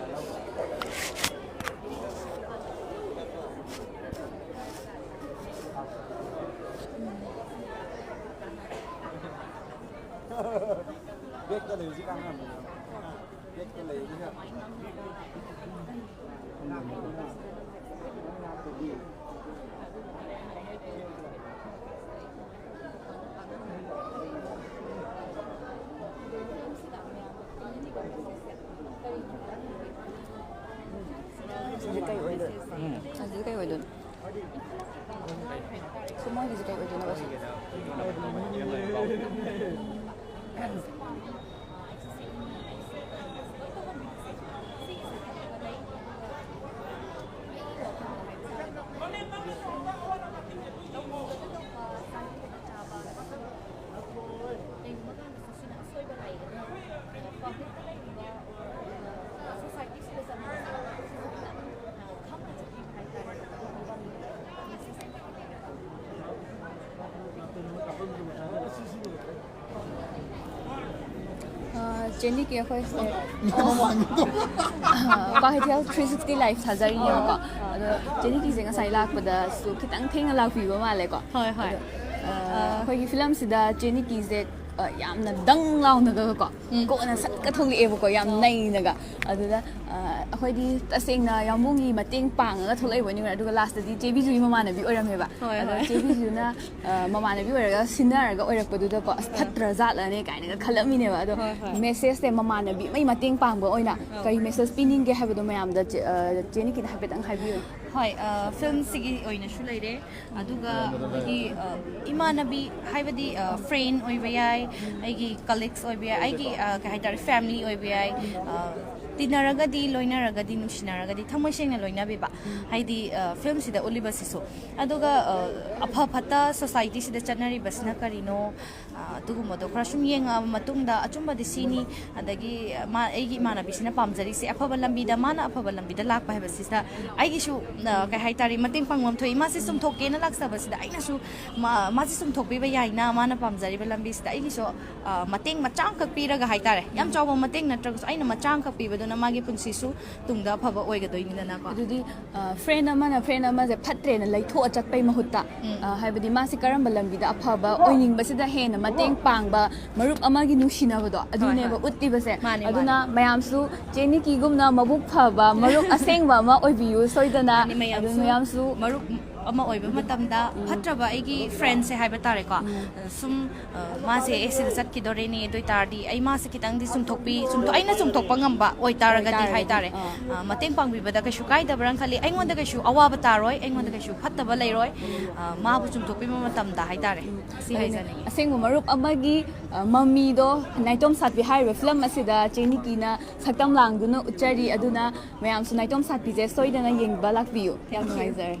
ꯕꯦꯛꯇ ꯂꯩꯔꯤꯁꯤ ꯀꯥꯟꯅꯔꯝꯃꯣꯏ꯫ ꯕꯦꯛꯇ ꯂꯩꯔꯤꯁꯤꯅ ꯑꯁꯤꯗꯤ ꯀꯩ ꯑꯣꯏꯗꯣꯏꯅꯣ? ꯎꯝ꯫ ꯑꯁꯤꯗꯤ ꯀꯩ ꯑꯣꯏꯗꯣꯏꯅꯣ? ꯁꯤ ꯃꯣꯏꯒꯤꯁꯦ ꯀꯩ ꯑꯣꯏꯗꯣꯏꯅꯣꯕ ꯁꯤ? ꯆꯦ ꯅꯤꯀꯤ ꯑꯩꯈꯣꯏꯁꯦ ꯀ꯭ꯋꯥꯀꯩꯊꯦꯜ ꯊ꯭ꯔꯤ ꯁꯤꯛꯁꯇꯤ ꯂꯥꯏꯐ ꯊꯥꯖꯔꯤꯅꯦꯕꯀꯣ꯫ ꯑꯗꯣ ꯆꯦ ꯅꯤꯀꯤꯁꯦ ꯉꯁꯥꯏ ꯂꯥꯛꯄꯗꯁꯨ ꯈꯤꯇꯪ ꯊꯦꯡꯅ ꯂꯥꯛꯄꯤꯕ ꯃꯥꯜꯂꯦꯀꯣ꯫ ꯍꯣꯏ, ꯍꯣꯏ꯫ ꯑꯗꯣ, ꯑ, ꯑ, ꯑꯩꯈꯣꯏꯒꯤ ꯐꯤꯂꯝꯁꯤꯗ ꯆꯦ ꯅꯤꯀꯤꯁꯦ, ꯑ, ꯌꯥꯝꯅ ꯗꯪ ꯂꯥꯎꯅꯒꯀꯣ, ꯎꯝ꯫ ꯀꯣꯟꯅ ꯁꯠꯀ ꯊꯣꯛꯂꯛꯑꯦꯕꯀꯣ, ꯌꯥꯝ ꯑꯣ꯫ ꯅꯩꯅꯒ꯫ ꯑꯗꯨꯗ, ꯑ, ꯑꯩꯈꯣꯏꯗꯤ ꯇꯁꯦꯡꯅ ꯌꯥꯝꯕꯨꯡꯒꯤ ꯃꯇꯦꯡ ꯄꯥꯡꯉꯒ ꯊꯣꯛꯂꯛꯏꯕ ꯑꯣꯏꯅꯤꯡꯉꯨꯔꯦ, ꯑꯗꯨꯒ ꯂꯥꯁꯇꯗꯤ ꯆꯦ ꯕꯤꯖꯨꯒꯤ ꯃꯃꯥꯟꯅꯕꯤ ꯑꯣꯏꯔꯝꯃꯦꯕ꯫ ꯍꯣꯏ, ꯑꯗꯣ ꯍꯣꯏ꯫ ꯆꯦ ꯕꯤꯖꯨꯅ, ꯑ, ꯃꯃꯥꯟꯅꯕꯤ ꯑꯣꯏꯔꯒ ꯁꯤꯟꯅꯔꯒ ꯑꯣꯏꯔꯛꯄꯗꯨꯗꯀꯣ, "ꯑꯁ, ꯑ꯫ ꯐꯠꯇ꯭ꯔ ꯖꯥꯠꯂꯅꯦ?" ꯀꯥꯏꯅꯒ ꯈꯜꯂꯝꯃꯤꯅꯦꯕ꯫ ꯑꯗꯣ ꯍꯣꯏ, ꯍꯣꯏ꯫ ꯃꯦꯁꯦꯖꯁꯦ ꯃꯃꯥꯟꯅꯕꯤ ꯑꯃꯒꯤ ꯃꯇꯦꯡ ꯄꯥꯡꯕ ꯑꯣꯏꯅ ꯑꯧ꯫ ꯀꯔꯤ ꯃꯦꯁꯦꯖ ꯄꯤꯅꯤꯡꯒꯦ ꯍꯥꯏꯕꯗꯣ ꯃꯌꯥꯝꯗ ꯆꯦ, ꯑ, ꯆꯦ ꯅꯤꯀꯤꯅ ꯍꯥꯏꯐꯦꯠꯇꯪ ꯍꯥꯏꯕꯤꯌꯨ꯫ ꯍꯣꯏ, ꯑ, ꯐꯤꯂꯝꯁꯤꯒꯤ ꯑꯣꯏꯅꯁꯨ ꯂꯩꯔꯦ, ꯑꯗꯨꯒ ꯑꯩꯈꯣꯏꯒꯤ, ꯑ, ꯏꯃꯥꯟꯅꯕꯤ ꯍꯥꯏꯕꯗꯤ, ꯑ, ꯐ꯭ꯔꯦꯟ ꯑꯣꯏꯕ ꯌꯥꯏ, ꯑꯩꯒꯤ ꯀꯂꯤꯛꯁ ꯑꯣꯏꯕ ꯌꯥꯏ, ꯑꯩꯒꯤ, ꯑ, ꯀꯩ ꯍꯥꯏꯇꯥꯔꯦ, ꯐꯦꯃꯤꯂꯤ ꯑꯣꯏꯕ ꯌꯥꯏ, ꯑ, ꯇꯤꯟꯅꯔꯒꯗꯤ, ꯂꯣꯏꯅꯔꯒꯗꯤ, ꯅꯨꯡꯁꯤꯅꯔꯒꯗꯤ ꯊꯃꯣꯏ ꯁꯦꯡꯅ ꯂꯣꯏꯅꯕꯤꯕ꯫ ꯍꯥꯏꯗꯤ, ꯑ, ꯐꯤꯂꯝꯁꯤꯗ ꯎꯠꯂꯤꯕꯁꯤꯁꯨ꯫ ꯑꯗꯨꯒ, ꯑ, ꯑꯐ ꯐꯠꯇ ꯁꯣꯁꯥꯏꯇꯤꯁꯤꯗ ꯆꯠꯅꯔꯤꯕꯁꯤꯅ ꯀꯔꯤꯅꯣ, ꯑ, ꯑꯗꯨꯒꯨꯝꯕꯗꯣ ꯈꯔ ꯁꯨꯝ ꯌꯦꯡꯉꯛꯑꯕ ꯃꯇꯨꯡꯗ ꯑꯆꯨꯝꯕꯗꯤ ꯁꯤꯅꯤ, ꯑꯗꯒꯤ ꯃꯥ, ꯑꯩꯒꯤ ꯏꯃꯥꯟꯅꯕꯤꯁꯤꯅ ꯄꯥꯝꯖꯔꯤꯁꯦ ꯑꯐꯕ ꯂꯝꯕꯤꯗ, ꯃꯥꯅ ꯑꯐꯕ ꯂꯝꯕꯤꯗ ꯂꯥꯛꯄ ꯍꯥꯏꯕꯁꯤꯗ ꯑꯩꯒꯤꯁꯨ, ꯑ, ꯀꯩ ꯍꯥꯏꯇꯥꯔꯦ, ꯃꯇꯦꯡ ꯄꯥꯡꯐꯝ ꯊꯣꯛꯏ꯫ ꯃꯥꯁꯦ ꯆꯨꯝꯊꯣꯛꯀꯦꯅ ꯂꯥꯛꯆꯕꯁꯤꯗ ꯑꯩꯅꯁꯨ ꯃꯥ, ꯃꯥꯁꯦ ꯆꯨꯝꯊꯣꯛꯄꯤꯕ ꯌꯥꯏꯅ, ꯃꯥꯅ ꯄꯥꯝꯖꯔꯤꯕ ꯂꯝꯕꯤꯁꯤꯗ ꯑꯩꯒꯤꯁꯨ, ꯑ, ꯃꯇꯦꯡ ꯃꯆꯥ ꯑꯃꯈꯛ ꯄꯤꯔꯒ ꯍꯥꯏꯇꯥꯔꯦ, ꯌꯥꯝ ꯆꯥꯎꯕ ꯃꯇꯦꯡ ꯅꯠꯇ꯭ꯔꯒꯁꯨ ꯑꯩꯅ ꯃꯆꯥ ꯑꯃꯈꯛ ꯄꯤꯕꯗꯨꯅ ꯃꯥꯒꯤ ꯄꯨꯟꯁꯤꯁꯨ ꯇꯨꯡꯗ ꯑꯐꯕ ꯑꯣꯏꯒꯗꯣꯏꯅꯤꯗꯅꯀꯣ꯫ ꯑꯗꯨꯗꯤ, ꯑ, ꯐ꯭ꯔꯦꯟ ꯑꯃꯅ ꯐ꯭ꯔꯦꯟ ꯑꯃꯁꯦ ꯐꯠꯇ꯭ꯔꯦꯅ ꯂꯩꯊꯣꯛꯑ ꯆꯠꯄꯩ ꯃꯍꯨꯠꯇ, ꯎꯝ꯫ ꯑ, ꯍꯥꯏꯕꯗꯤ ꯃꯥꯁꯦ ꯀꯔꯝꯕ ꯂꯝꯕꯤꯗ ꯑꯐꯕ ꯑꯣꯏꯅꯤꯡꯕꯁꯤꯗ ꯍꯦꯟꯅ ꯃꯇꯦꯡ ꯄꯥꯡꯕ ꯃꯔꯨꯞ ꯑꯃꯒꯤ ꯅꯨꯡꯁꯤꯅꯕꯗꯣ ꯑꯗꯨꯅꯦꯕ ꯍꯣꯏ, ꯍꯣꯏ꯫ ꯎꯠꯂꯤꯕꯁꯦ꯫ ꯃꯥꯅꯦ, ꯑꯗꯨꯅ ꯃꯥꯅꯦ꯫ ꯃꯌꯥꯝꯁꯨ ꯆꯦ ꯅꯤꯀꯤꯒꯨꯝꯅ ꯃꯕꯨꯛ ꯐꯕ ꯃꯔꯨꯞ ꯑꯁꯦꯡꯕ ꯑꯃ ꯑꯣꯏꯕꯤꯌꯨ ꯁꯣꯏꯗꯅ꯫ ꯃꯥꯅꯦ, ꯑꯗꯨ ꯃꯌꯥꯝꯁꯨ ꯃꯌꯥꯝꯁꯨ ꯃꯔꯨꯞ ꯑꯃ ꯑꯣꯏꯕ ꯃꯇꯝꯗ ꯎꯝ꯫ ꯐꯠꯇ꯭ꯔꯕ ꯑꯩꯒꯤ ꯐ꯭ꯔꯦꯟꯁꯦ ꯍꯥꯏꯕ ꯇꯥꯔꯦꯀꯣ, ꯎꯝ꯫ ꯁꯨꯝ, ꯑ, ꯃꯥꯁꯦ, "ꯑꯦ, ꯁꯤꯗ ꯆꯠꯈꯤꯗꯣꯔꯦꯅꯦ, ꯑꯗꯨ ꯑꯣꯏ ꯇꯥꯔꯗꯤ ꯑꯩ ꯃꯥꯁꯦ ꯈꯤꯇꯪꯗꯤ ꯆꯨꯝꯊꯣꯛꯄꯤ-, ꯆꯨꯝꯊꯣꯛ-, ꯑꯩꯅ ꯆꯨꯝꯊꯣꯛꯄ ꯉꯝꯕ ꯑꯣꯏꯇꯥꯔꯒꯗꯤ ꯑꯣꯏꯇꯥꯔꯒꯗꯤ, ꯍꯥꯏꯇꯥꯔꯦ, ꯑꯥ꯫ ꯑ, ꯃꯇꯦꯡ ꯄꯥꯡꯕꯤꯕꯗ ꯀꯩꯁꯨ ꯀꯥꯏꯗꯕ꯭ꯔꯥꯅ ꯈꯜꯂꯤ꯫ ꯑꯩꯉꯣꯟꯗ ꯀꯩꯁꯨ ꯑꯋꯥꯕ ꯇꯥꯔꯣꯏ, ꯑꯩꯉꯣꯟꯗ ꯀꯩꯁꯨ ꯐꯠꯇꯕ ꯂꯩꯔꯣꯏ, ꯑ, ꯃꯥꯕꯨ ꯆꯨꯝꯊꯣꯛꯄꯤꯕ ꯃꯇꯝꯗ" ꯍꯥꯏꯇꯥꯔꯦ꯫ ꯁꯤ ꯑꯗꯨꯅꯦ, ꯍꯥꯏꯖꯅꯤꯡꯉꯤ꯫ ꯑꯁꯦꯡꯕ ꯃꯔꯨꯞ ꯑꯃꯒꯤ, ꯑ, ꯃꯃꯤꯗꯣ ꯅꯥꯏꯇꯣꯝ ꯁꯥꯠꯄꯤ ꯍꯥꯏꯔꯤꯕ ꯐꯤꯂꯝ ꯑꯁꯤꯗ ꯆꯦ ꯅꯤꯀꯤꯅ ꯁꯛꯇꯝ ꯂꯥꯡꯗꯨꯅ ꯎꯠꯆꯔꯤ꯫ ꯑꯗꯨꯅ ꯃꯌꯥꯝꯁꯨ ꯅꯥꯏꯇꯣꯝ ꯁꯥꯠꯄꯤꯁꯦ ꯁꯣꯏꯗꯅ ꯌꯦꯡꯕ ꯂꯥꯛꯄꯤꯌꯨ꯫ ꯌꯥꯝ ꯅꯨꯡꯉꯥꯏꯖꯔꯦ꯫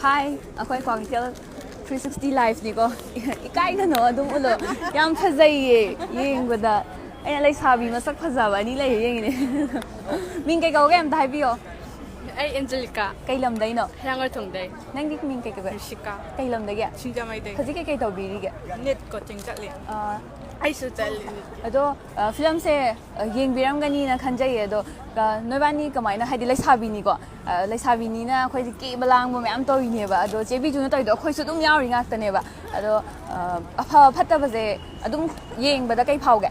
ꯍꯥꯏ, ꯑꯩꯈꯣꯏ ꯀ꯭ꯋꯥꯀꯩꯊꯦꯜ ꯊ꯭ꯔꯤ ꯁꯤꯛꯁꯇꯤ ꯂꯥꯏꯐꯅꯤꯀꯣ꯫ ꯏꯀꯥꯏꯒꯅꯣ, ꯑꯗꯨꯝ ꯎꯠꯂꯣ꯫ ꯌꯥꯝ ꯐꯖꯩꯌꯦ ꯌꯦꯡꯕꯗ꯫ ꯑꯩꯅ ꯂꯩꯁꯥꯕꯤ ꯃꯁꯛ ꯐꯖꯕ ꯑꯅꯤ ꯂꯩꯔꯦ ꯌꯦꯡꯉꯤꯅꯦ꯫ ꯃꯤꯡ ꯀꯩ ꯀꯧꯒꯦ ꯑꯝꯇ ꯍꯥꯏꯕꯤꯌꯣ꯫ ꯑꯩ ꯑꯦꯟꯖꯦꯂꯤꯀꯥ꯫ ꯀꯩ ꯂꯝꯗꯩꯅꯣ? ꯍꯩꯔꯥꯡꯒꯣꯏ ꯊꯣꯡꯗꯩ꯫ ꯅꯪꯗꯤ ꯃꯤꯡ ꯀꯩ ꯀꯧꯒꯦ? ꯔꯤꯁꯤꯀꯥ꯫ ꯀꯩ ꯂꯝꯗꯒꯤ? ꯁꯤꯡꯖꯃꯩꯗꯩ꯫ ꯍꯧꯖꯤꯛ ꯀꯩꯀꯩ ꯇꯧꯕꯤꯔꯤꯒꯦ? ꯅꯤꯠ ꯀꯣꯆꯤꯡ ꯆꯠꯂꯤ꯫ ꯑꯥ, ꯑꯩꯁꯨ ꯆꯠꯂꯤ꯫ ꯑꯗꯣ, ꯑ, ꯐꯤꯂꯝꯁꯦ, ꯑ, ꯌꯦꯡꯕꯤꯔꯝꯒꯅꯤꯅ ꯈꯟꯖꯩꯌꯦ꯫ ꯑꯗꯣ, ꯑ, ꯅꯣꯏꯕꯥꯅꯤ ꯀꯃꯥꯏꯅ, ꯍꯥꯏꯗꯤ ꯂꯩꯁꯥꯕꯤꯅꯤꯀꯣ, ꯑ, ꯂꯩꯁꯥꯕꯤꯅꯤꯅ ꯑꯩꯈꯣꯏꯁꯦ ꯀꯦꯕ ꯂꯥꯡꯕ ꯃꯌꯥꯝ ꯇꯧꯔꯤꯅꯦꯕ꯫ ꯑꯗꯣ ꯆꯦ ꯕꯤꯖꯨꯅ ꯇꯧꯔꯤꯗꯣ ꯑꯩꯈꯣꯏꯁꯨ ꯑꯗꯨꯝ ꯌꯥꯎꯔꯤ ꯉꯥꯛꯇꯅꯦꯕ꯫ ꯑꯗꯣ, ꯑ, ꯑꯐꯕ ꯐꯠꯇꯕꯁꯦ ꯑꯗꯨꯝ ꯌꯦꯡꯕꯗ ꯀꯩ ꯐꯥꯎꯒꯦ?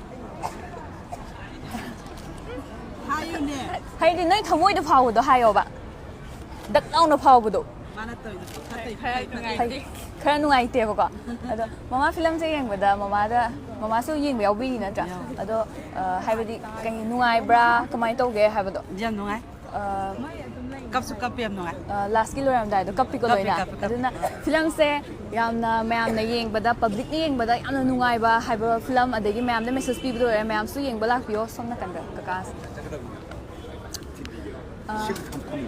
ꯍꯥꯏꯗꯤ ꯅꯣꯏ ꯊꯃꯣꯏꯗ ꯐꯥꯎꯕꯗꯣ ꯍꯥꯏꯌꯣꯕ꯫ ꯗꯛ ꯂꯥꯎꯅ ꯐꯥꯎꯕꯗꯣ꯫ ꯃꯥꯅ ꯇꯧꯔꯤꯗꯣ ꯐꯠꯇꯦ, ꯈꯔ ꯐꯩ, ꯐꯠꯇꯦ꯫ ꯅꯨꯡꯉꯥꯏꯇꯦ꯫ ꯈꯔ ꯅꯨꯡꯉꯥꯏꯇꯦꯕꯀꯣ꯫ ꯑꯗꯣ ꯃꯃꯥ ꯐꯤꯂꯝꯁꯦ ꯌꯦꯡꯕꯗ ꯃꯃꯥꯗ, ꯃꯃꯥꯁꯨ ꯌꯦꯡꯕ ꯌꯥꯎꯕꯤꯔꯤ ꯅꯠꯇ꯭ꯔꯥ? ꯌꯥꯎꯋꯦ꯫ ꯑꯗꯣ, ꯑ, ꯍꯥꯏꯕꯗꯤ ꯀꯩ ꯅꯨꯡꯉꯥꯏꯕ꯭ꯔꯥ, ꯀꯃꯥꯏꯅ ꯇꯧꯒꯦ ꯍꯥꯏꯕꯗꯣ? ꯌꯥꯝ ꯅꯨꯡꯉꯥꯏ꯫ ꯑ, ꯀꯞꯁꯨ ꯀꯞꯄꯦ, ꯌꯥꯝ ꯅꯨꯡꯉꯥꯏ꯫ ꯑ, ꯂꯥꯁꯀꯤ ꯂꯣꯏꯔꯝꯗꯥꯏꯗꯣ ꯀꯞꯄꯤꯀꯣ ꯀꯞꯄꯦ, ꯂꯣꯏꯅ꯫ ꯀꯞꯄꯦ, ꯀꯞꯄꯦ꯫ ꯑꯗꯨꯅ ꯐꯤꯂꯝꯁꯦ ꯌꯥꯝꯅ ꯃꯌꯥꯝꯅ ꯌꯦꯡꯕꯗ, ꯄꯕ꯭ꯂꯤꯛꯅ ꯌꯦꯡꯕꯗ ꯌꯥꯝꯅ ꯅꯨꯡꯉꯥꯏꯕ ꯍꯥꯏꯕ ꯐꯤꯂꯝ, ꯑꯗꯒꯤ ꯃꯌꯥꯝꯗ ꯃꯦꯁꯦꯖ ꯄꯤꯕꯗ ꯑꯣꯏꯔꯦ, ꯃꯌꯥꯝꯁꯨ ꯌꯦꯡꯕ ꯂꯥꯛꯄꯤꯌꯣ ꯁꯣꯝ ꯅꯥꯀꯟꯗ ꯀꯀꯥꯁꯦ꯫ ꯑ,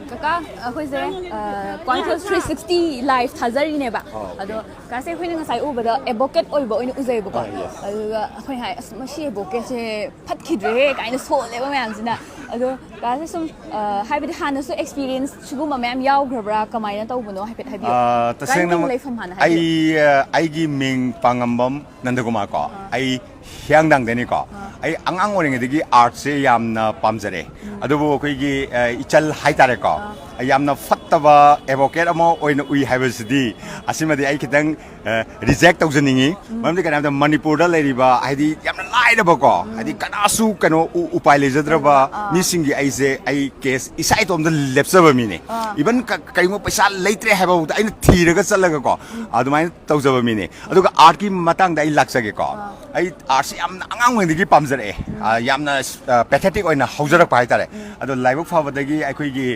ꯀꯀꯥ, ꯑꯩꯈꯣꯏꯁꯦ, ꯑ, ꯀ꯭ꯋꯥꯀꯩꯊꯦꯜ ꯊ꯭ꯔꯤ ꯁꯤꯛꯁꯇꯤ ꯂꯥꯏꯐ ꯊꯥꯖꯔꯤꯅꯦꯕ꯫ ꯑꯣ, ꯑꯣꯀꯦ꯫ ꯑꯗꯣ ꯀꯀꯥꯁꯦ, ꯑꯩꯈꯣꯏꯅ ꯉꯁꯥꯏ ꯎꯕꯗ ꯑꯦꯕꯣꯀꯦꯠ ꯑꯣꯏꯕ ꯑꯣꯏꯅ ꯎꯖꯩꯕꯀꯣ꯫ ꯑ, ꯌꯦꯁ꯫ ꯑꯗꯨꯒ ꯑꯩꯈꯣꯏ ꯍꯥꯏ, "ꯑꯁ, ꯃꯁꯤ ꯑꯦꯕꯣꯀꯦꯠꯁꯦ ꯐꯠꯈꯤꯗ꯭ꯔꯦꯍꯦ" ꯀꯥꯏꯅ ꯁꯣꯜꯂꯦꯕ ꯃꯌꯥꯝꯁꯤꯅ꯫ ꯑꯗꯣ ꯀꯀꯥꯁꯦ ꯁꯨꯝ, ꯑ, ꯍꯥꯏꯕꯗꯤ ꯍꯥꯟꯅꯁꯨ ꯑꯦꯛꯁꯄꯤꯔꯤꯌꯦꯟꯁ ꯁꯤꯒꯨꯝꯕ ꯃꯌꯥꯝ ꯌꯥꯎꯈ꯭ꯔꯕ꯭ꯔꯥ? ꯀꯃꯥꯏꯅ ꯇꯧꯕꯅꯣ? ꯍꯥꯏꯐꯦꯠ ꯍꯥꯏꯕꯤꯌꯣ꯫ ꯑ, ꯇꯁꯦꯡꯅ ꯀꯥꯏ ꯂꯩꯐꯝ ꯍꯥꯟꯅ ꯍꯥꯏꯕꯤꯌꯣ꯫ ꯑꯩ, ꯑ, ꯑꯩꯒꯤ ꯃꯤꯡ ꯄꯥꯡꯉꯝꯕꯝ ꯅꯟꯗꯀꯨꯃꯥꯔ ꯀꯣ꯫ ꯑꯥ꯫ ꯑꯩ ꯍꯤꯌꯥꯡꯊꯥꯡꯗꯩꯅꯤꯀꯣ꯫ ꯑꯥ꯫ ꯑꯩ ꯑꯉꯥꯡ ꯑꯣꯏꯔꯤꯉꯩꯗꯒꯤ ꯑꯥꯔꯠꯁꯦ ꯌꯥꯝꯅ ꯄꯥꯝꯖꯔꯛꯑꯦ꯫ ꯎꯝ꯫ ꯑꯗꯨꯕꯨ ꯑꯩꯈꯣꯏꯒꯤ, ꯑ, ꯏꯆꯜ ꯍꯥꯏꯇꯥꯔꯦꯀꯣ, ꯑꯥ꯫ ꯌꯥꯝꯅ ꯐꯠꯇꯕ ꯑꯦꯕꯣꯀꯦꯠ ꯑꯃ ꯑꯣꯏꯅ ꯎꯏ ꯍꯥꯏꯕꯁꯤꯗꯤ, ꯑꯥ꯫ ꯑꯁꯤꯃꯗꯤ ꯑꯩ ꯈꯤꯇꯪ, ꯑ, ꯔꯤꯖꯦꯛ ꯇꯧꯖꯅꯤꯡꯉꯤ꯫ ꯎꯝ꯫ ꯃꯔꯝꯗꯤ ꯀꯩꯅꯣ ꯍꯥꯏꯕꯗ ꯃꯅꯤꯄꯨꯔꯗ ꯂꯩꯔꯤꯕ, ꯍꯥꯏꯗꯤ ꯌꯥꯝꯅ ꯂꯥꯏꯔꯕꯀꯣ, ꯎꯝ꯫ ꯍꯥꯏꯗꯤ ꯀꯅꯥꯁꯨ ꯀꯩꯅꯣ ꯎ-, ꯎꯄꯥꯏ ꯂꯩꯖꯗ꯭ꯔꯕ ꯑꯥ꯫ ꯃꯤꯁꯤꯡꯒꯤ ꯑꯩꯁꯦ, ꯑꯩ ꯀꯦꯁ ꯏꯁꯥ ꯏꯇꯣꯝꯇ ꯂꯦꯞꯆꯕ ꯃꯤꯅꯦ꯫ ꯑꯥ꯫ ꯏꯚꯟ ꯀ-, ꯀꯔꯤꯒꯨꯝꯕ ꯄꯩꯁꯥ ꯂꯩꯇ꯭ꯔꯦ ꯍꯥꯏꯕꯐꯥꯎꯗ ꯑꯩꯅ ꯊꯤꯔꯒ ꯆꯠꯂꯒꯀꯣ, ꯎꯝ꯫ ꯑꯗꯨꯃꯥꯏꯅ ꯇꯧꯖꯕ ꯃꯤꯅꯦ꯫ ꯑꯗꯨꯒ ꯑꯥꯔꯠꯀꯤ ꯃꯇꯥꯡꯗ ꯑꯩ ꯂꯥꯛꯆꯒꯦꯀꯣ꯫ ꯑꯥ꯫ ꯑꯩ ꯑꯥꯔꯠꯁꯦ ꯌꯥꯝꯅ ꯑꯉꯥꯡ ꯑꯣꯏꯔꯤꯉꯩꯗꯒꯤ ꯄꯥꯝꯖꯔꯛꯑꯦ꯫ ꯎꯝ꯫ ꯑꯥ, ꯌꯥꯝꯅ, ꯑꯥ, ꯄꯦꯊꯦꯇꯤꯛ ꯑꯣꯏꯅ ꯍꯧꯖꯔꯛꯄ ꯍꯥꯏꯇꯥꯔꯦ꯫ ꯎꯝ꯫ ꯑꯗꯣ ꯂꯥꯏꯕꯛ ꯐꯕꯗꯒꯤ ꯑꯩꯈꯣꯏꯒꯤ,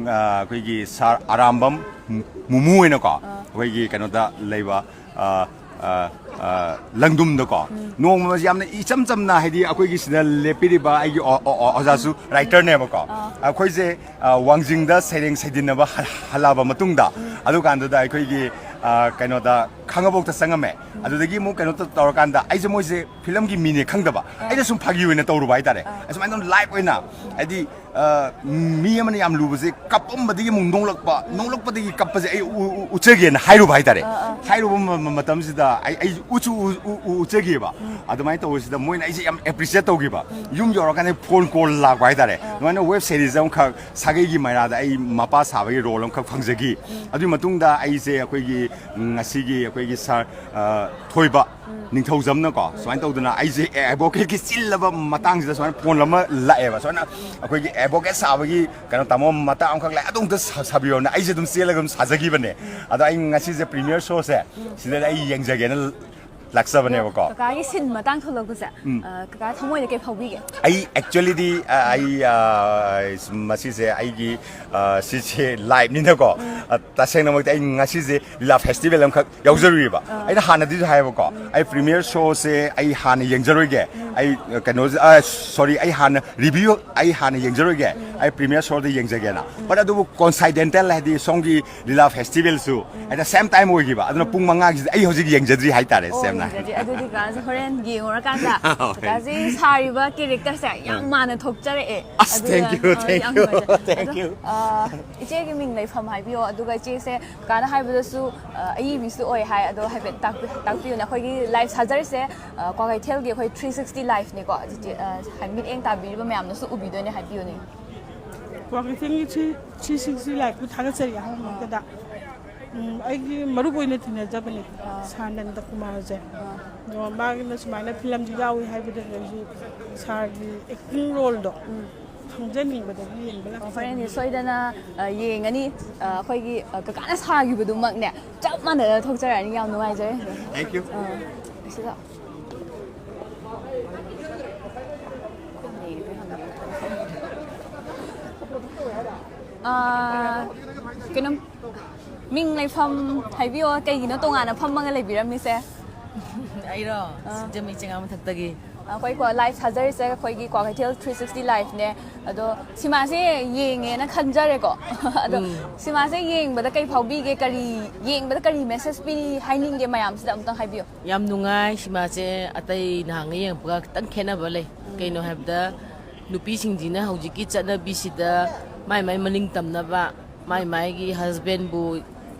ꯑꯥ, ꯑꯩꯈꯣꯏꯒꯤ ꯁꯥꯔ ꯑꯔꯥꯝꯕꯝ ꯃꯨ-, ꯃꯨꯃꯨ ꯍꯥꯏꯅꯀꯣ, ꯑꯥ꯫ ꯑꯩꯈꯣꯏꯒꯤ ꯀꯩꯅꯣꯗ ꯂꯩꯕ, ꯑꯥ, ꯑ, ꯑ, ꯂꯪꯗꯨꯝꯗꯀꯣ, ꯅꯣꯡꯃ ꯌꯥꯝꯅ ꯏꯆꯝ ꯆꯝꯅ, ꯍꯥꯏꯗꯤ ꯑꯩꯈꯣꯏꯒꯤ ꯁꯤꯗ ꯂꯦꯞꯄꯤꯔꯤꯕ ꯑꯩꯒꯤ ꯑꯣ-, ꯑꯣ-, ꯑꯣ-, ꯑꯣꯖꯥꯁꯨ ꯔꯥꯏꯇꯔꯅꯦꯕꯀꯣ꯫ ꯑꯩꯈꯣꯏꯁꯦ, ꯑ, ꯋꯥꯡꯖꯤꯡꯗ ꯁꯩꯔꯦꯡ ꯁꯩꯗꯤꯟꯅꯕ ꯍ-, ꯍꯜꯂꯛꯑꯕ ꯃꯇꯨꯡꯗ, ꯑꯗꯨꯀꯥꯟꯗꯨꯗ ꯑꯩꯈꯣꯏꯒꯤ, ꯑ, ꯀꯩꯅꯣꯗ, ꯈꯥꯡꯉꯕꯣꯛꯇ ꯆꯪꯉꯝꯃꯦ꯫ ꯑꯗꯨꯗꯒꯤ ꯑꯃꯨꯛ ꯀꯩꯅꯣ ꯇꯧ-, ꯇꯧꯔꯀꯥꯟꯗ ꯑꯩꯁꯦ ꯃꯣꯏꯁꯦ ꯐꯤꯂꯝꯒꯤ ꯃꯤꯅꯦ ꯈꯪꯗꯕ, ꯑꯩꯅ ꯁꯨꯝ ꯐꯥꯒꯤ ꯑꯣꯏꯅ ꯇꯧꯔꯨꯕ ꯍꯥꯏꯇꯥꯔꯦ꯫ ꯑꯁꯨꯃꯥꯏꯅ ꯇꯧꯅ ꯂꯥꯏꯚ ꯑꯣꯏꯅ, ꯍꯥꯏꯗꯤ, ꯑ, ꯃꯤ ꯑꯃꯅ ꯌꯥꯝ ꯂꯨꯕꯁꯦ ꯀꯞꯄꯝꯕꯗꯒꯤ ꯑꯃꯨꯛ ꯅꯣꯡꯂꯛꯄ, ꯅꯣꯡꯂꯛꯄꯗꯒꯤ ꯀꯞꯄꯁꯦ ꯑꯩ ꯎ-, ꯎ-, ꯎꯠꯆꯒꯦꯅ ꯍꯥꯏꯔꯨꯕ ꯍꯥꯏꯇꯥꯔꯦ꯫ ꯍꯥꯏꯔꯨꯕ ꯃ-, ꯃ-, ꯃꯇꯝꯁꯤꯗ ꯑꯩ, ꯑꯩ ꯎꯠꯁꯨ ꯎ-, ꯎ-, ꯎ-, ꯎꯠꯆꯈꯤꯕ꯫ ꯑꯗꯨꯃꯥꯏꯅ ꯇꯧꯕꯁꯤꯗ ꯃꯣꯏꯅ ꯑꯩꯁꯦ ꯌꯥꯝ ꯑꯦꯄ꯭ꯔꯤꯁꯤꯌꯦꯠ ꯇꯧꯈꯤꯕ꯫ ꯌꯨꯝ ꯌꯧꯔꯀꯥꯟꯗ ꯐꯣꯟ ꯀꯣꯜ ꯂꯥꯛꯄ ꯍꯥꯏꯇꯥꯔꯦ꯫ ꯑꯗꯨꯃꯥꯏꯅ ꯋꯦꯕ ꯁꯦꯔꯤꯁ ꯑꯃꯈꯛ ꯁꯥꯒꯩꯒꯤ ꯃꯩꯔꯥꯗ ꯑꯩ ꯃꯄꯥ ꯁꯥꯕꯒꯤ ꯔꯣꯜ ꯑꯃꯈꯛ ꯐꯪꯖꯈꯤ꯫ ꯑꯗꯨꯒꯤ ꯃꯇꯨꯡꯗ ꯑꯩꯁꯦ ꯑꯩꯈꯣꯏꯒꯤ, ꯎꯝ, ꯉꯁꯤꯒꯤ ꯑꯩꯈꯣꯏꯒꯤ ꯁꯥꯔ, ꯑ, ꯊꯣꯏꯕ ꯅꯤꯡꯊꯧꯖꯝꯅꯀꯣ, ꯁꯨꯃꯥꯏꯅ ꯇꯧꯗꯅ ꯑꯩꯁꯦ ꯑꯦ, ꯑꯦꯗꯚꯣꯀꯦꯠꯀꯤ ꯆꯤꯜꯂꯕ ꯃꯇꯥꯡꯁꯤꯗ ꯁꯨꯃꯥꯏꯅ ꯐꯣꯟ ꯑꯃ ꯂꯥꯛꯑꯦꯕ, ꯁꯨꯃꯥꯏꯅ ꯑꯩꯈꯣꯏꯒꯤ ꯑꯦꯗꯚꯣꯀꯦꯠ ꯁꯥꯕꯒꯤ ꯀꯩꯅꯣ ꯇꯥꯃꯣ ꯃꯇꯥꯡ ꯑꯃꯈꯛ ꯂꯥꯛꯑꯦ, ꯑꯗꯨ ꯑꯝꯇ ꯁꯥ-, ꯁꯥꯕꯤꯌꯣꯅ ꯑꯩꯁꯦ ꯑꯗꯨꯝ ꯆꯦꯜꯂꯒ ꯑꯗꯨꯝ ꯁꯥꯖꯈꯤꯕꯅꯦ꯫ ꯑꯗꯣ ꯑꯩ ꯉꯁꯤꯁꯦ ꯄ꯭ꯔꯤꯃꯤꯌꯔ ꯁꯣꯁꯦ ꯁꯤꯗ ꯑꯩ ꯌꯦꯡꯖꯒꯦꯅ ꯂꯥꯛꯆꯕꯅꯦꯕꯀꯣ꯫ ꯀꯀꯥꯒꯤ ꯁꯤꯟ ꯃꯇꯥꯡ ꯊꯣꯛꯂꯛꯄꯁꯦ, ꯑ, ꯀꯀꯥ ꯊꯃꯣꯏꯗ ꯀꯩ ꯐꯥꯎꯕꯤꯒꯦ? ꯑꯩ actually ꯗꯤ, ꯑ, ꯑꯩ, ꯑ, ꯃꯁꯤꯁꯦ ꯑꯩꯒꯤ, ꯑ, ꯁꯤꯁꯦ ꯂꯥꯏꯐꯅꯤꯅꯀꯣ, ꯑ, ꯇꯁꯦꯡꯅꯃꯛꯇꯤ ꯑꯩ ꯉꯁꯤꯁꯦ ꯂꯤꯂꯥ ꯐꯦꯁꯇꯤꯚꯦꯜ ꯑꯃꯈꯛ ꯌꯥꯎꯖꯔꯨꯏꯕ꯫ ꯑꯩꯅ ꯍꯥꯟꯅꯗꯤꯁꯨ ꯍꯥꯏꯌꯦꯕꯀꯣ, ꯑꯩ ꯄ꯭ꯔꯤꯃꯤꯌꯔ ꯁꯣꯁꯦ ꯑꯩ ꯍꯥꯟꯅ ꯌꯦꯡꯖꯔꯣꯏꯒꯦ, ꯑꯩ, ꯑ, ꯀꯩꯅꯣ, ꯑ, ꯁꯣꯔꯤ, ꯑꯩ ꯍꯥꯟꯅ ꯔꯤꯚ꯭ꯌꯨ ꯑꯩ ꯍꯥꯟꯅ ꯌꯦꯡꯖꯔꯣꯏꯒꯦ, ꯑꯩ ꯄ꯭ꯔꯤꯃꯤꯌꯔ ꯁꯣꯗ ꯌꯦꯡꯖꯒꯦꯅ꯫ ꯕꯠ ꯑꯗꯨꯕꯨ ꯀꯣꯟꯁꯥꯏꯗꯦꯟꯇꯦꯜ, ꯍꯥꯏꯗꯤ ꯁꯣꯝꯒꯤ ꯂꯤꯂꯥ ꯐꯦꯁꯇꯤꯚꯦꯜꯁꯨ at the same time ꯑꯣꯏꯈꯤꯕ, ꯑꯗꯨꯅ ꯄꯨꯡ ꯃꯉꯥꯒꯤꯁꯤꯗ ꯑꯩ ꯍꯧꯖꯤꯛ ꯌꯦꯡꯖꯗ꯭ꯔꯤ ꯍꯥꯏꯇꯥꯔꯦ, ꯑꯣ, ꯁꯦꯝꯅ꯫ ꯌꯦꯡꯖꯗ꯭ꯔꯤ꯫ ꯑꯗꯨꯗꯤ ꯀꯀꯥꯁꯦ ꯍꯣꯔꯦꯟ ꯌꯦꯡꯉꯨꯔꯀꯥꯟꯗ ꯍꯣꯏ꯫ ꯀꯀꯥꯁꯦ ꯁꯥꯔꯤꯕ ꯀꯦꯔꯦꯛꯇꯔꯁꯦ ꯌꯥꯝ ꯃꯥꯟꯅ ꯊꯣꯛꯆꯔꯛꯑꯦ꯫ ꯑꯁ, ꯑꯗꯨꯅ, thank you, ꯑ, thank ꯌꯥꯝ you, ꯅꯨꯡꯉꯥꯏꯖꯔꯦ꯫ Thank ꯑꯗꯣ, you꯫ ꯑ, ꯏꯆꯦꯒꯤ ꯃꯤꯡ ꯂꯩꯐꯝ ꯍꯥꯏꯕꯤꯌꯣ, ꯑꯗꯨꯒ ꯏꯆꯦꯁꯦ ꯀꯀꯥꯅ ꯍꯥꯏꯕꯗꯁꯨ, ꯑ, ꯑꯏꯕꯤꯁꯨ ꯑꯣꯏ ꯍꯥꯏ, ꯑꯗꯣ ꯍꯥꯏꯐꯦꯠ ꯇꯥꯛꯄꯤ-, ꯇꯥꯛꯄꯤꯌꯨꯅꯦ꯫ ꯑꯩꯈꯣꯏꯒꯤ ꯂꯥꯏꯐ ꯁꯥꯖꯔꯁꯦ, ꯑ, ꯀ꯭ꯋꯥꯀꯩꯊꯦꯜꯒꯤ ꯑꯩꯈꯣꯏ ꯊ꯭ꯔꯤ ꯁꯤꯛꯁꯇꯤ ꯂꯥꯏꯐꯅꯤꯀꯣ, ꯏꯆꯦ, ꯑ, ꯍꯥꯏ-, ꯃꯤꯠꯌꯦꯡ ꯇꯥꯕꯤꯔꯤꯕ ꯃꯌꯥꯝꯅꯁꯨ ꯎꯕꯤꯗꯣꯏꯅꯦ, ꯍꯥꯏꯕꯤꯌꯨꯅꯦ꯫ ꯀ꯭ꯋꯥꯀꯩꯊꯦꯜꯒꯤ ꯊ꯭ꯔꯤ ꯁꯤꯛꯁꯇꯤ ꯂꯥꯏꯐꯄꯨ ꯊꯥꯒꯠꯆꯔꯤ ꯑꯍꯥꯟꯕꯃꯛꯇꯗ꯫ ꯎꯝ, ꯑꯩꯒꯤ ꯃꯔꯨꯞ ꯑꯣꯏꯅ ꯇꯤꯟꯅꯖꯕꯅꯦ, ꯑꯥ꯫ ꯁꯥꯔ ꯅꯟꯗ ꯀꯨꯃꯥꯔꯁꯦ꯫ ꯑꯥ꯫ ꯑꯗꯣ ꯃꯥꯒꯤꯅ ꯁꯨꯃꯥꯏꯅ ꯐꯤꯂꯝꯗꯤ ꯌꯥꯎꯏ ꯍꯥꯏꯕꯗꯨꯗ ꯑꯩꯁꯨ ꯁꯥꯔꯒꯤ ꯑꯦꯛꯇꯤꯡ ꯔꯣꯜꯗꯣ ꯎꯝ꯫ ꯈꯪꯖꯅꯤꯡꯕꯗꯒꯤ ꯌꯦꯡꯕ ꯑꯣ, ꯂꯥꯛꯆꯕꯅꯤ꯫ ꯍꯣꯔꯦꯟꯗꯤ ꯁꯣꯏꯗꯅ, ꯑ, ꯌꯦꯡꯉꯅꯤ꯫ ꯑ, ꯑꯩꯈꯣꯏꯒꯤ, ꯑ, ꯀꯀꯥꯅ ꯁꯥꯈꯤꯕꯗꯨꯃꯛꯅꯦ, ꯆꯞ ꯃꯥꯟꯅꯅ ꯊꯣꯛꯆꯔꯛꯑꯅꯤ꯫ ꯌꯥꯝ ꯅꯨꯡꯉꯥꯏꯖꯔꯦ꯫ Thank you꯫ ꯑ, ꯁꯤꯗ꯫ ꯑ, ꯀꯩꯅꯣꯝ ꯃꯤꯡ ꯂꯩꯐꯝ ꯍꯥꯏꯕꯤꯌꯣ, ꯀꯩꯒꯤꯅꯣ ꯇꯣꯉꯥꯟꯅ ꯐꯝꯃꯒ ꯂꯩꯕꯤꯔꯝꯃꯤꯁꯦ? ꯑꯩꯔꯣ? ꯁꯤꯡꯖꯃꯩ ꯆꯤꯉꯥ ꯃꯊꯛꯇꯒꯤ꯫ ꯑꯩꯈꯣꯏ ꯀꯣ ꯂꯥꯏꯐ ꯊꯥꯖꯔꯤꯁꯦ ꯑꯩꯈꯣꯏꯒꯤ ꯀ꯭ꯋꯥꯀꯩꯊꯦꯜ ꯊ꯭ꯔꯤ ꯁꯤꯛꯁꯇꯤ ꯂꯥꯏꯐꯅꯦ꯫ ꯑꯗꯣ ꯁꯤꯃꯥꯁꯦ ꯌꯦꯡꯉꯦꯅ ꯈꯟꯖꯔꯦꯀꯣ꯫ ꯑꯗꯣ ꯁꯤꯃꯥꯁꯦ ꯌꯦꯡꯕꯗ ꯀꯩ ꯐꯥꯎꯕꯤꯒꯦ? ꯀꯔꯤ ꯌꯦꯡꯕꯗ ꯀꯔꯤ ꯃꯦꯁꯦꯖ ꯄꯤꯅꯤ ꯍꯥꯏꯅꯤꯡꯒꯦ? ꯃꯌꯥꯝꯁꯤꯗ ꯑꯃꯨꯛꯇꯪ ꯍꯥꯏꯕꯤꯌꯣ꯫ ꯌꯥꯝ ꯅꯨꯡꯉꯥꯏ ꯁꯤꯃꯥꯁꯦ꯫ ꯑꯇꯩ ꯅꯍꯥꯟꯒ ꯌꯦꯡꯉꯛꯄꯒ ꯈꯤꯇꯪ ꯈꯦꯠꯅꯕ ꯂꯩ꯫ ꯀꯩꯅꯣ ꯍꯥꯏꯕꯗ, ꯅꯨꯄꯤꯁꯤꯡꯁꯤꯅ ꯍꯧꯖꯤꯛꯀꯤ ꯆꯠꯅꯕꯤꯁꯤꯗ ꯃꯥꯏ ꯃꯥꯏ ꯃꯅꯤꯡ ꯇꯝꯅꯕ, ꯃꯥꯏ ꯃꯥꯏꯒꯤ ꯍꯁꯕꯦꯟꯕꯨ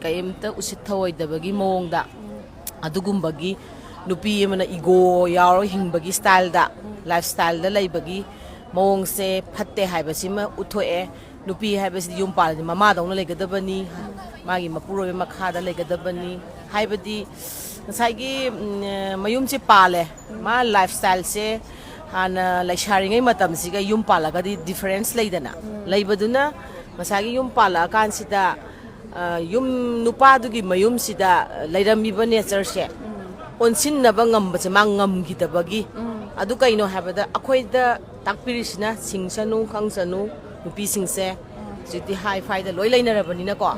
ꯀꯔꯤꯝꯇ ꯎꯁꯤꯠ ꯊꯑꯣꯏꯗꯕꯒꯤ ꯃꯑꯣꯡꯗ, ꯑꯗꯨꯒꯨꯝꯕꯒꯤ ꯅꯨꯄꯤ ꯑꯃꯅ ꯏꯒꯣ ꯌꯥꯎꯔꯒ ꯍꯤꯡꯕꯒꯤ ꯁ꯭ꯇꯥꯏꯜꯗ, ꯂꯥꯏꯐ ꯁ꯭ꯇꯥꯏꯜꯗ ꯂꯩꯕꯒꯤ ꯃꯑꯣꯡꯁꯦ ꯐꯠꯇꯦ ꯍꯥꯏꯕꯁꯤꯃ ꯎꯠꯊꯣꯛꯑꯦ꯫ ꯅꯨꯄꯤ ꯍꯥꯏꯕꯁꯤꯗꯤ ꯌꯨꯝ ꯄꯥꯜꯂꯗꯤ ꯃꯃꯥꯗꯧꯅ ꯂꯩꯒꯗꯕꯅꯤ, ꯃꯥꯒꯤ ꯃꯄꯨꯔꯣꯏꯕ ꯃꯈꯥꯗ ꯂꯩꯒꯗꯕꯅꯤ꯫ ꯍꯥꯏꯕꯗꯤ ꯉꯁꯥꯏꯒꯤ, ꯎꯝ, ꯃꯌꯨꯝꯁꯦ ꯄꯥꯜꯂꯦ, ꯃꯥ ꯂꯥꯏꯐ ꯁ꯭ꯇꯥꯏꯜꯁꯦ ꯍꯥꯟꯅ ꯂꯩꯁꯥꯔꯤꯉꯩ ꯃꯇꯝꯁꯤꯒ ꯌꯨꯝ ꯄꯥꯜꯂꯒꯗꯤ ꯗꯤꯐꯔꯦꯟꯁ ꯂꯩꯗꯅ, ꯂꯩꯕꯗꯨꯅ ꯉꯁꯥꯏꯒꯤ ꯌꯨꯝ ꯄꯥꯜꯂꯛꯑꯀꯥꯟꯁꯤꯗ, ꯑ, ꯌꯨꯝ, ꯅꯨꯄꯥꯗꯨꯒꯤ ꯃꯌꯨꯝꯁꯤꯗ ꯂꯩꯔꯝꯃꯤꯕ ꯅꯦꯆꯔꯁꯦ ꯑꯣꯟꯁꯤꯟꯅꯕ ꯉꯝꯕꯁꯦ ꯃꯥ ꯉꯝꯈꯤꯗꯕꯒꯤ꯫ ꯑꯗꯨ ꯀꯩꯅꯣ ꯍꯥꯏꯕꯗ, ꯑꯩꯈꯣꯏꯗ ꯇꯥꯛꯄꯤꯔꯤꯁꯤꯅ ꯁꯤꯡꯁꯅꯨ ꯈꯪꯁꯅꯨ ꯅꯨꯄꯤꯁꯤꯡꯁꯦ ꯍꯧꯖꯤꯛꯇꯤ ꯍꯥꯏ ꯐꯥꯏꯗ ꯂꯣꯏ ꯂꯩꯅꯔꯕꯅꯤꯅꯀꯣ꯫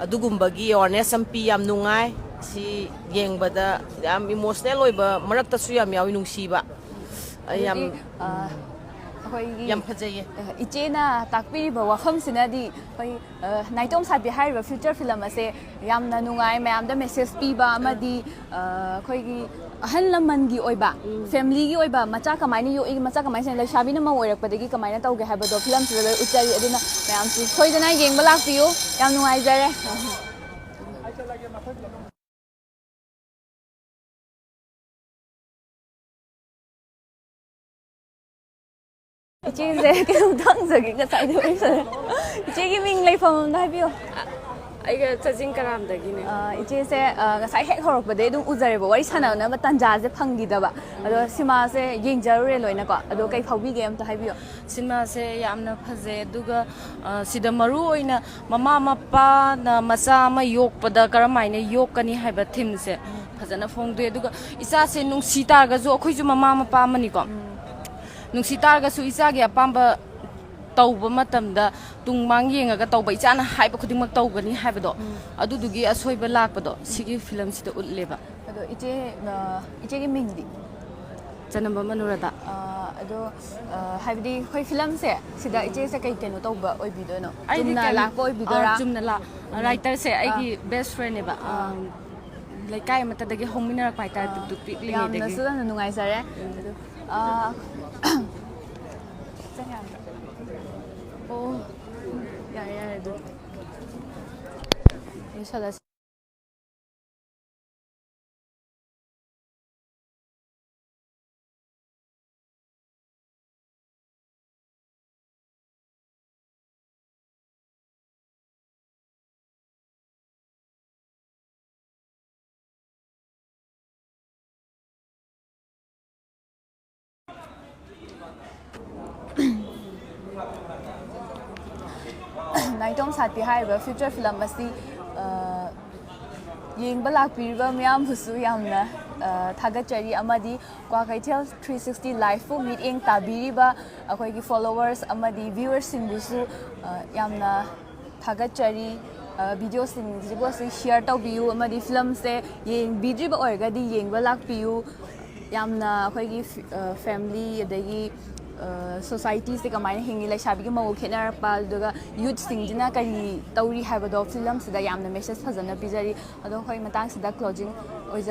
ꯑꯗꯨꯒꯨꯝꯕꯒꯤ ꯑꯦꯋꯥꯔꯅꯦꯁ ꯑꯃ ꯄꯤ꯫ ꯌꯥꯝ ꯅꯨꯡꯉꯥꯏ꯫ ꯁꯤ ꯌꯦꯡꯕꯗ ꯌꯥꯝ ꯏꯃꯣꯁꯅꯦꯜ ꯑꯣꯏꯕ, ꯃꯔꯛꯇꯁꯨ ꯌꯥꯝ ꯌꯥꯎꯏ, ꯅꯨꯡꯁꯤꯕ꯫ ꯑꯩ ꯌꯥꯝ ꯑꯗꯨꯗꯤ, ꯑ, ꯑꯩꯈꯣꯏꯒꯤ, ꯌꯥꯝ ꯐꯖꯩꯌꯦ꯫ ꯑ, ꯏꯆꯦꯅ ꯇꯥꯛꯄꯤꯔꯤꯕ ꯋꯥꯐꯝꯁꯤꯅꯗꯤ ꯑꯩꯈꯣꯏ, ꯑ, ꯅꯥꯏꯇꯣꯝ ꯁꯥꯕꯤ ꯍꯥꯏꯔꯤꯕ ꯐ꯭ꯌꯨꯆꯔ ꯐꯤꯂꯝ ꯑꯁꯦ ꯌꯥꯝꯅ ꯅꯨꯡꯉꯥꯏ, ꯃꯌꯥꯝꯗ ꯃꯦꯁꯦꯖ ꯄꯤꯕ ꯑꯃꯗꯤ, ꯑ, ꯑꯩꯈꯣꯏꯒꯤ ꯑꯍꯜ ꯂꯃꯟꯒꯤ ꯑꯣꯏꯕ, ꯐꯦꯃꯤꯂꯤꯒꯤ ꯑꯣꯏꯕ, ꯃꯆꯥ ꯀꯃꯥꯏꯅ ꯌꯣꯛꯏ, ꯃꯆꯥ ꯀꯃꯥꯏꯅ ꯁꯦꯝ-, ꯂꯩꯁꯥꯕꯤꯅ ꯃꯧ ꯑꯣꯏꯔꯛꯄꯗꯒꯤ ꯀꯃꯥꯏꯅ ꯇꯧꯒꯦ ꯍꯥꯏꯕꯗꯣ ꯐꯤꯂꯝꯁꯤꯗ ꯂꯣꯏ ꯎꯠꯆꯔꯤ꯫ ꯑꯗꯨꯅ ꯃꯌꯥꯝꯁꯨ ꯁꯣꯏꯗꯅ ꯌꯦꯡꯕ ꯂꯥꯛꯄꯤꯌꯨ꯫ ꯌꯥꯝ ꯅꯨꯡꯉꯥꯏꯖꯔꯦ꯫ ꯏꯆꯦꯁꯦ ꯀꯩꯅꯣꯝꯇ ꯍꯪꯖꯒꯦ, ꯉꯁꯥꯏꯗꯩ ꯋꯥꯔꯤ ꯁꯥꯟꯅ-, ꯏꯆꯦꯒꯤ ꯃꯤꯡ ꯂꯩꯐꯝ ꯑꯝꯇ ꯍꯥꯏꯕꯤꯌꯣ꯫ ꯑꯩꯒ ꯆꯥꯖꯤꯡ ꯀꯔꯥꯝꯗꯒꯤꯅꯦ꯫ ꯑ, ꯏꯆꯦꯁꯦ, ꯑ, ꯉꯁꯥꯏ ꯍꯦꯛ ꯍꯧꯔꯛꯄꯗꯩ ꯑꯗꯨꯝ ꯎꯖꯔꯦꯕ, ꯋꯥꯔꯤ ꯁꯥꯟꯅꯅꯕ ꯇꯥꯟꯖꯥꯁꯦ ꯐꯪꯈꯤꯗꯕ꯫ ꯑꯗꯣ ꯁꯤꯃꯥꯁꯦ ꯌꯦꯡꯖꯔꯨꯔꯦ ꯂꯣꯏꯅꯀꯣ꯫ ꯑꯗꯣ ꯀꯩ ꯐꯥꯎꯕꯤꯒꯦ ꯑꯝꯇ ꯍꯥꯏꯕꯤꯌꯣ꯫ ꯁꯤꯅꯦꯃꯥꯁꯦ ꯌꯥꯝꯅ ꯐꯖꯩ, ꯑꯗꯨꯒ, ꯑ, ꯁꯤꯗ ꯃꯔꯨ ꯑꯣꯏꯅ ꯃꯃꯥ ꯃꯄꯥꯅ ꯃꯆꯥ ꯑꯃ ꯌꯣꯛꯄꯗ ꯀꯔꯝꯍꯥꯏꯅ ꯌꯣꯛꯀꯅꯤ ꯍꯥꯏꯕ ꯊꯤꯝꯁꯦ ꯐꯖꯅ ꯐꯣꯡꯗꯣꯛꯑꯦ꯫ ꯑꯗꯨꯒ ꯏꯆꯥꯁꯦ ꯅꯨꯡꯁꯤ ꯇꯥꯔꯒꯁꯨ, ꯑꯩꯈꯣꯏꯁꯨ ꯃꯃꯥ ꯃꯄꯥ ꯑꯃꯅꯤꯀꯣ, ꯅꯨꯡꯁꯤ ꯇꯥꯔꯒꯁꯨ ꯏꯆꯥꯒꯤ ꯑꯄꯥꯝꯕ ꯇꯧꯕ ꯃꯇꯝꯗ ꯇꯨꯡ ꯃꯥꯡ ꯌꯦꯡꯉꯒ ꯇꯧꯕ, ꯏꯆꯥꯅ ꯍꯥꯏꯕ ꯈꯨꯗꯤꯡꯃꯛ ꯇꯧꯒꯅꯤ ꯍꯥꯏꯕꯗꯣ, ꯎꯝ꯫ ꯑꯗꯨꯗꯨꯒꯤ ꯑꯁꯣꯏꯕ ꯂꯥꯛꯄꯗꯣ ꯁꯤꯒꯤ ꯐꯤꯂꯝꯁꯤꯗ ꯎꯠꯂꯦꯕ꯫ ꯑꯗꯣ ꯏꯆꯦ, ꯑ, ꯏꯆꯦꯒꯤ ꯃꯤꯡꯗꯤ? ꯆꯅꯝꯕꯝ ꯑꯅꯨꯔꯥꯙꯥ꯫ ꯑ, ꯑꯗꯣ, ꯑ, ꯍꯥꯏꯕꯗꯤ ꯑꯩꯈꯣꯏ ꯐꯤꯂꯝꯁꯦ ꯁꯤꯗ ꯏꯆꯦꯁꯦ ꯀꯩ ꯀꯩꯅꯣ ꯇꯧꯕ ꯑꯣꯏꯕꯤꯗꯣꯏꯅꯣ? ꯑꯩꯗꯤ ꯆꯨꯝꯅ ꯀꯩꯅꯣ, ꯂꯥꯛꯄ ꯑꯣꯏꯕꯤꯗꯣꯏꯔꯥ? ꯑ, ꯆꯨꯝꯅ ꯂꯥꯛ-, ꯎꯝ꯫ ꯔꯥꯏꯇꯔꯁꯦ ꯑ꯫ ꯑꯩꯒꯤ ꯕꯦꯁ ꯐ꯭ꯔꯦꯟꯅꯦꯕ꯫ ꯑ꯫ ꯑ, ꯂꯩꯀꯥꯏ ꯑꯃꯠꯇꯗꯒꯤ ꯍꯧꯃꯤꯟꯅꯔꯛꯄ ꯍꯥꯏꯇꯥꯔꯦ, ꯑ, ꯄꯤꯛꯇꯨ ꯄꯤꯛꯂꯤꯉꯩꯗꯒꯤ꯫ ꯌꯥꯝꯅꯁꯨ ꯌꯥꯝꯅ ꯅꯨꯡꯉꯥꯏꯖꯔꯦ꯫ ꯎꯝ꯫ ꯑꯗꯨ, ꯑ, ꯆꯪ ꯌꯥꯕ꯭ꯔꯥ? ꯑꯣ, ꯌꯥꯔꯦ, ꯌꯥꯔꯦ ꯑꯗꯨꯗꯤ꯫ ꯂꯣꯏꯁꯜꯂꯁꯤ꯫ ꯅꯥꯏꯇꯣꯝ ꯁꯥꯠꯄꯤ ꯍꯥꯏꯔꯤꯕ ꯐꯤꯆꯔ ꯐꯤꯂꯝ ꯑꯁꯤ, ꯑ, ꯌꯦꯡꯕ ꯂꯥꯛꯄꯤꯔꯤꯕ ꯃꯤꯌꯥꯝꯕꯨꯁꯨ ꯌꯥꯝꯅ, ꯑ, ꯊꯥꯒꯠꯆꯔꯤ, ꯑꯃꯗꯤ ꯀ꯭ꯋꯥꯀꯩꯊꯦꯜ ꯊ꯭ꯔꯤ ꯁꯤꯛꯁꯇꯤ ꯂꯥꯏꯐꯄꯨ ꯃꯤꯠꯌꯦꯡ ꯇꯥꯕꯤꯔꯤꯕ ꯑꯩꯈꯣꯏꯒꯤ ꯐꯣꯂꯣꯋꯔꯁ ꯑꯃꯗꯤ ꯚ꯭ꯌꯨꯋꯔꯁꯤꯡꯕꯨꯁꯨ, ꯑ, ꯌꯥꯝꯅ ꯊꯥꯒꯠꯆꯔꯤ꯫ ꯑ, ꯚꯤꯗꯤꯑꯣꯁꯤꯡꯁꯤꯕꯨ ꯑꯁꯤ ꯁꯤꯌꯔ ꯇꯧꯕꯤꯌꯨ, ꯑꯃꯗꯤ ꯐꯤꯂꯝꯁꯦ ꯌꯦꯡꯕꯤꯗ꯭ꯔꯤꯕ ꯑꯣꯏꯔꯒꯗꯤ ꯌꯦꯡꯕ ꯂꯥꯛꯄꯤꯌꯨ꯫ ꯌꯥꯝꯅ ꯑꯩꯈꯣꯏꯒꯤ ꯐꯤ-, ꯑ, ꯐꯦꯃꯤꯂꯤ, ꯑꯗꯒꯤ, ꯑ, ꯁꯣꯁꯥꯏꯇꯤꯁꯦ ꯀꯃꯥꯏꯅ ꯍꯤꯡꯉꯤ, ꯂꯩꯁꯥꯕꯤꯒꯤ ꯃꯧ ꯈꯦꯠꯅꯔꯛꯄ, ꯑꯗꯨꯒ ꯌꯨꯠꯁꯤꯡꯁꯤꯅ ꯀꯔꯤ ꯇꯧꯔꯤ ꯍꯥꯏꯕꯗꯣ ꯐꯤꯂꯝꯁꯤꯗ ꯌꯥꯝꯅ ꯃꯦꯁꯦꯖ ꯐꯖꯅ ꯄꯤꯖꯔꯤ꯫ ꯑꯗꯣ ꯑꯩꯈꯣꯏ ꯃꯇꯥꯡꯁꯤꯗ ꯀ꯭ꯂꯣꯖꯤꯡ ꯑꯣꯏꯖ-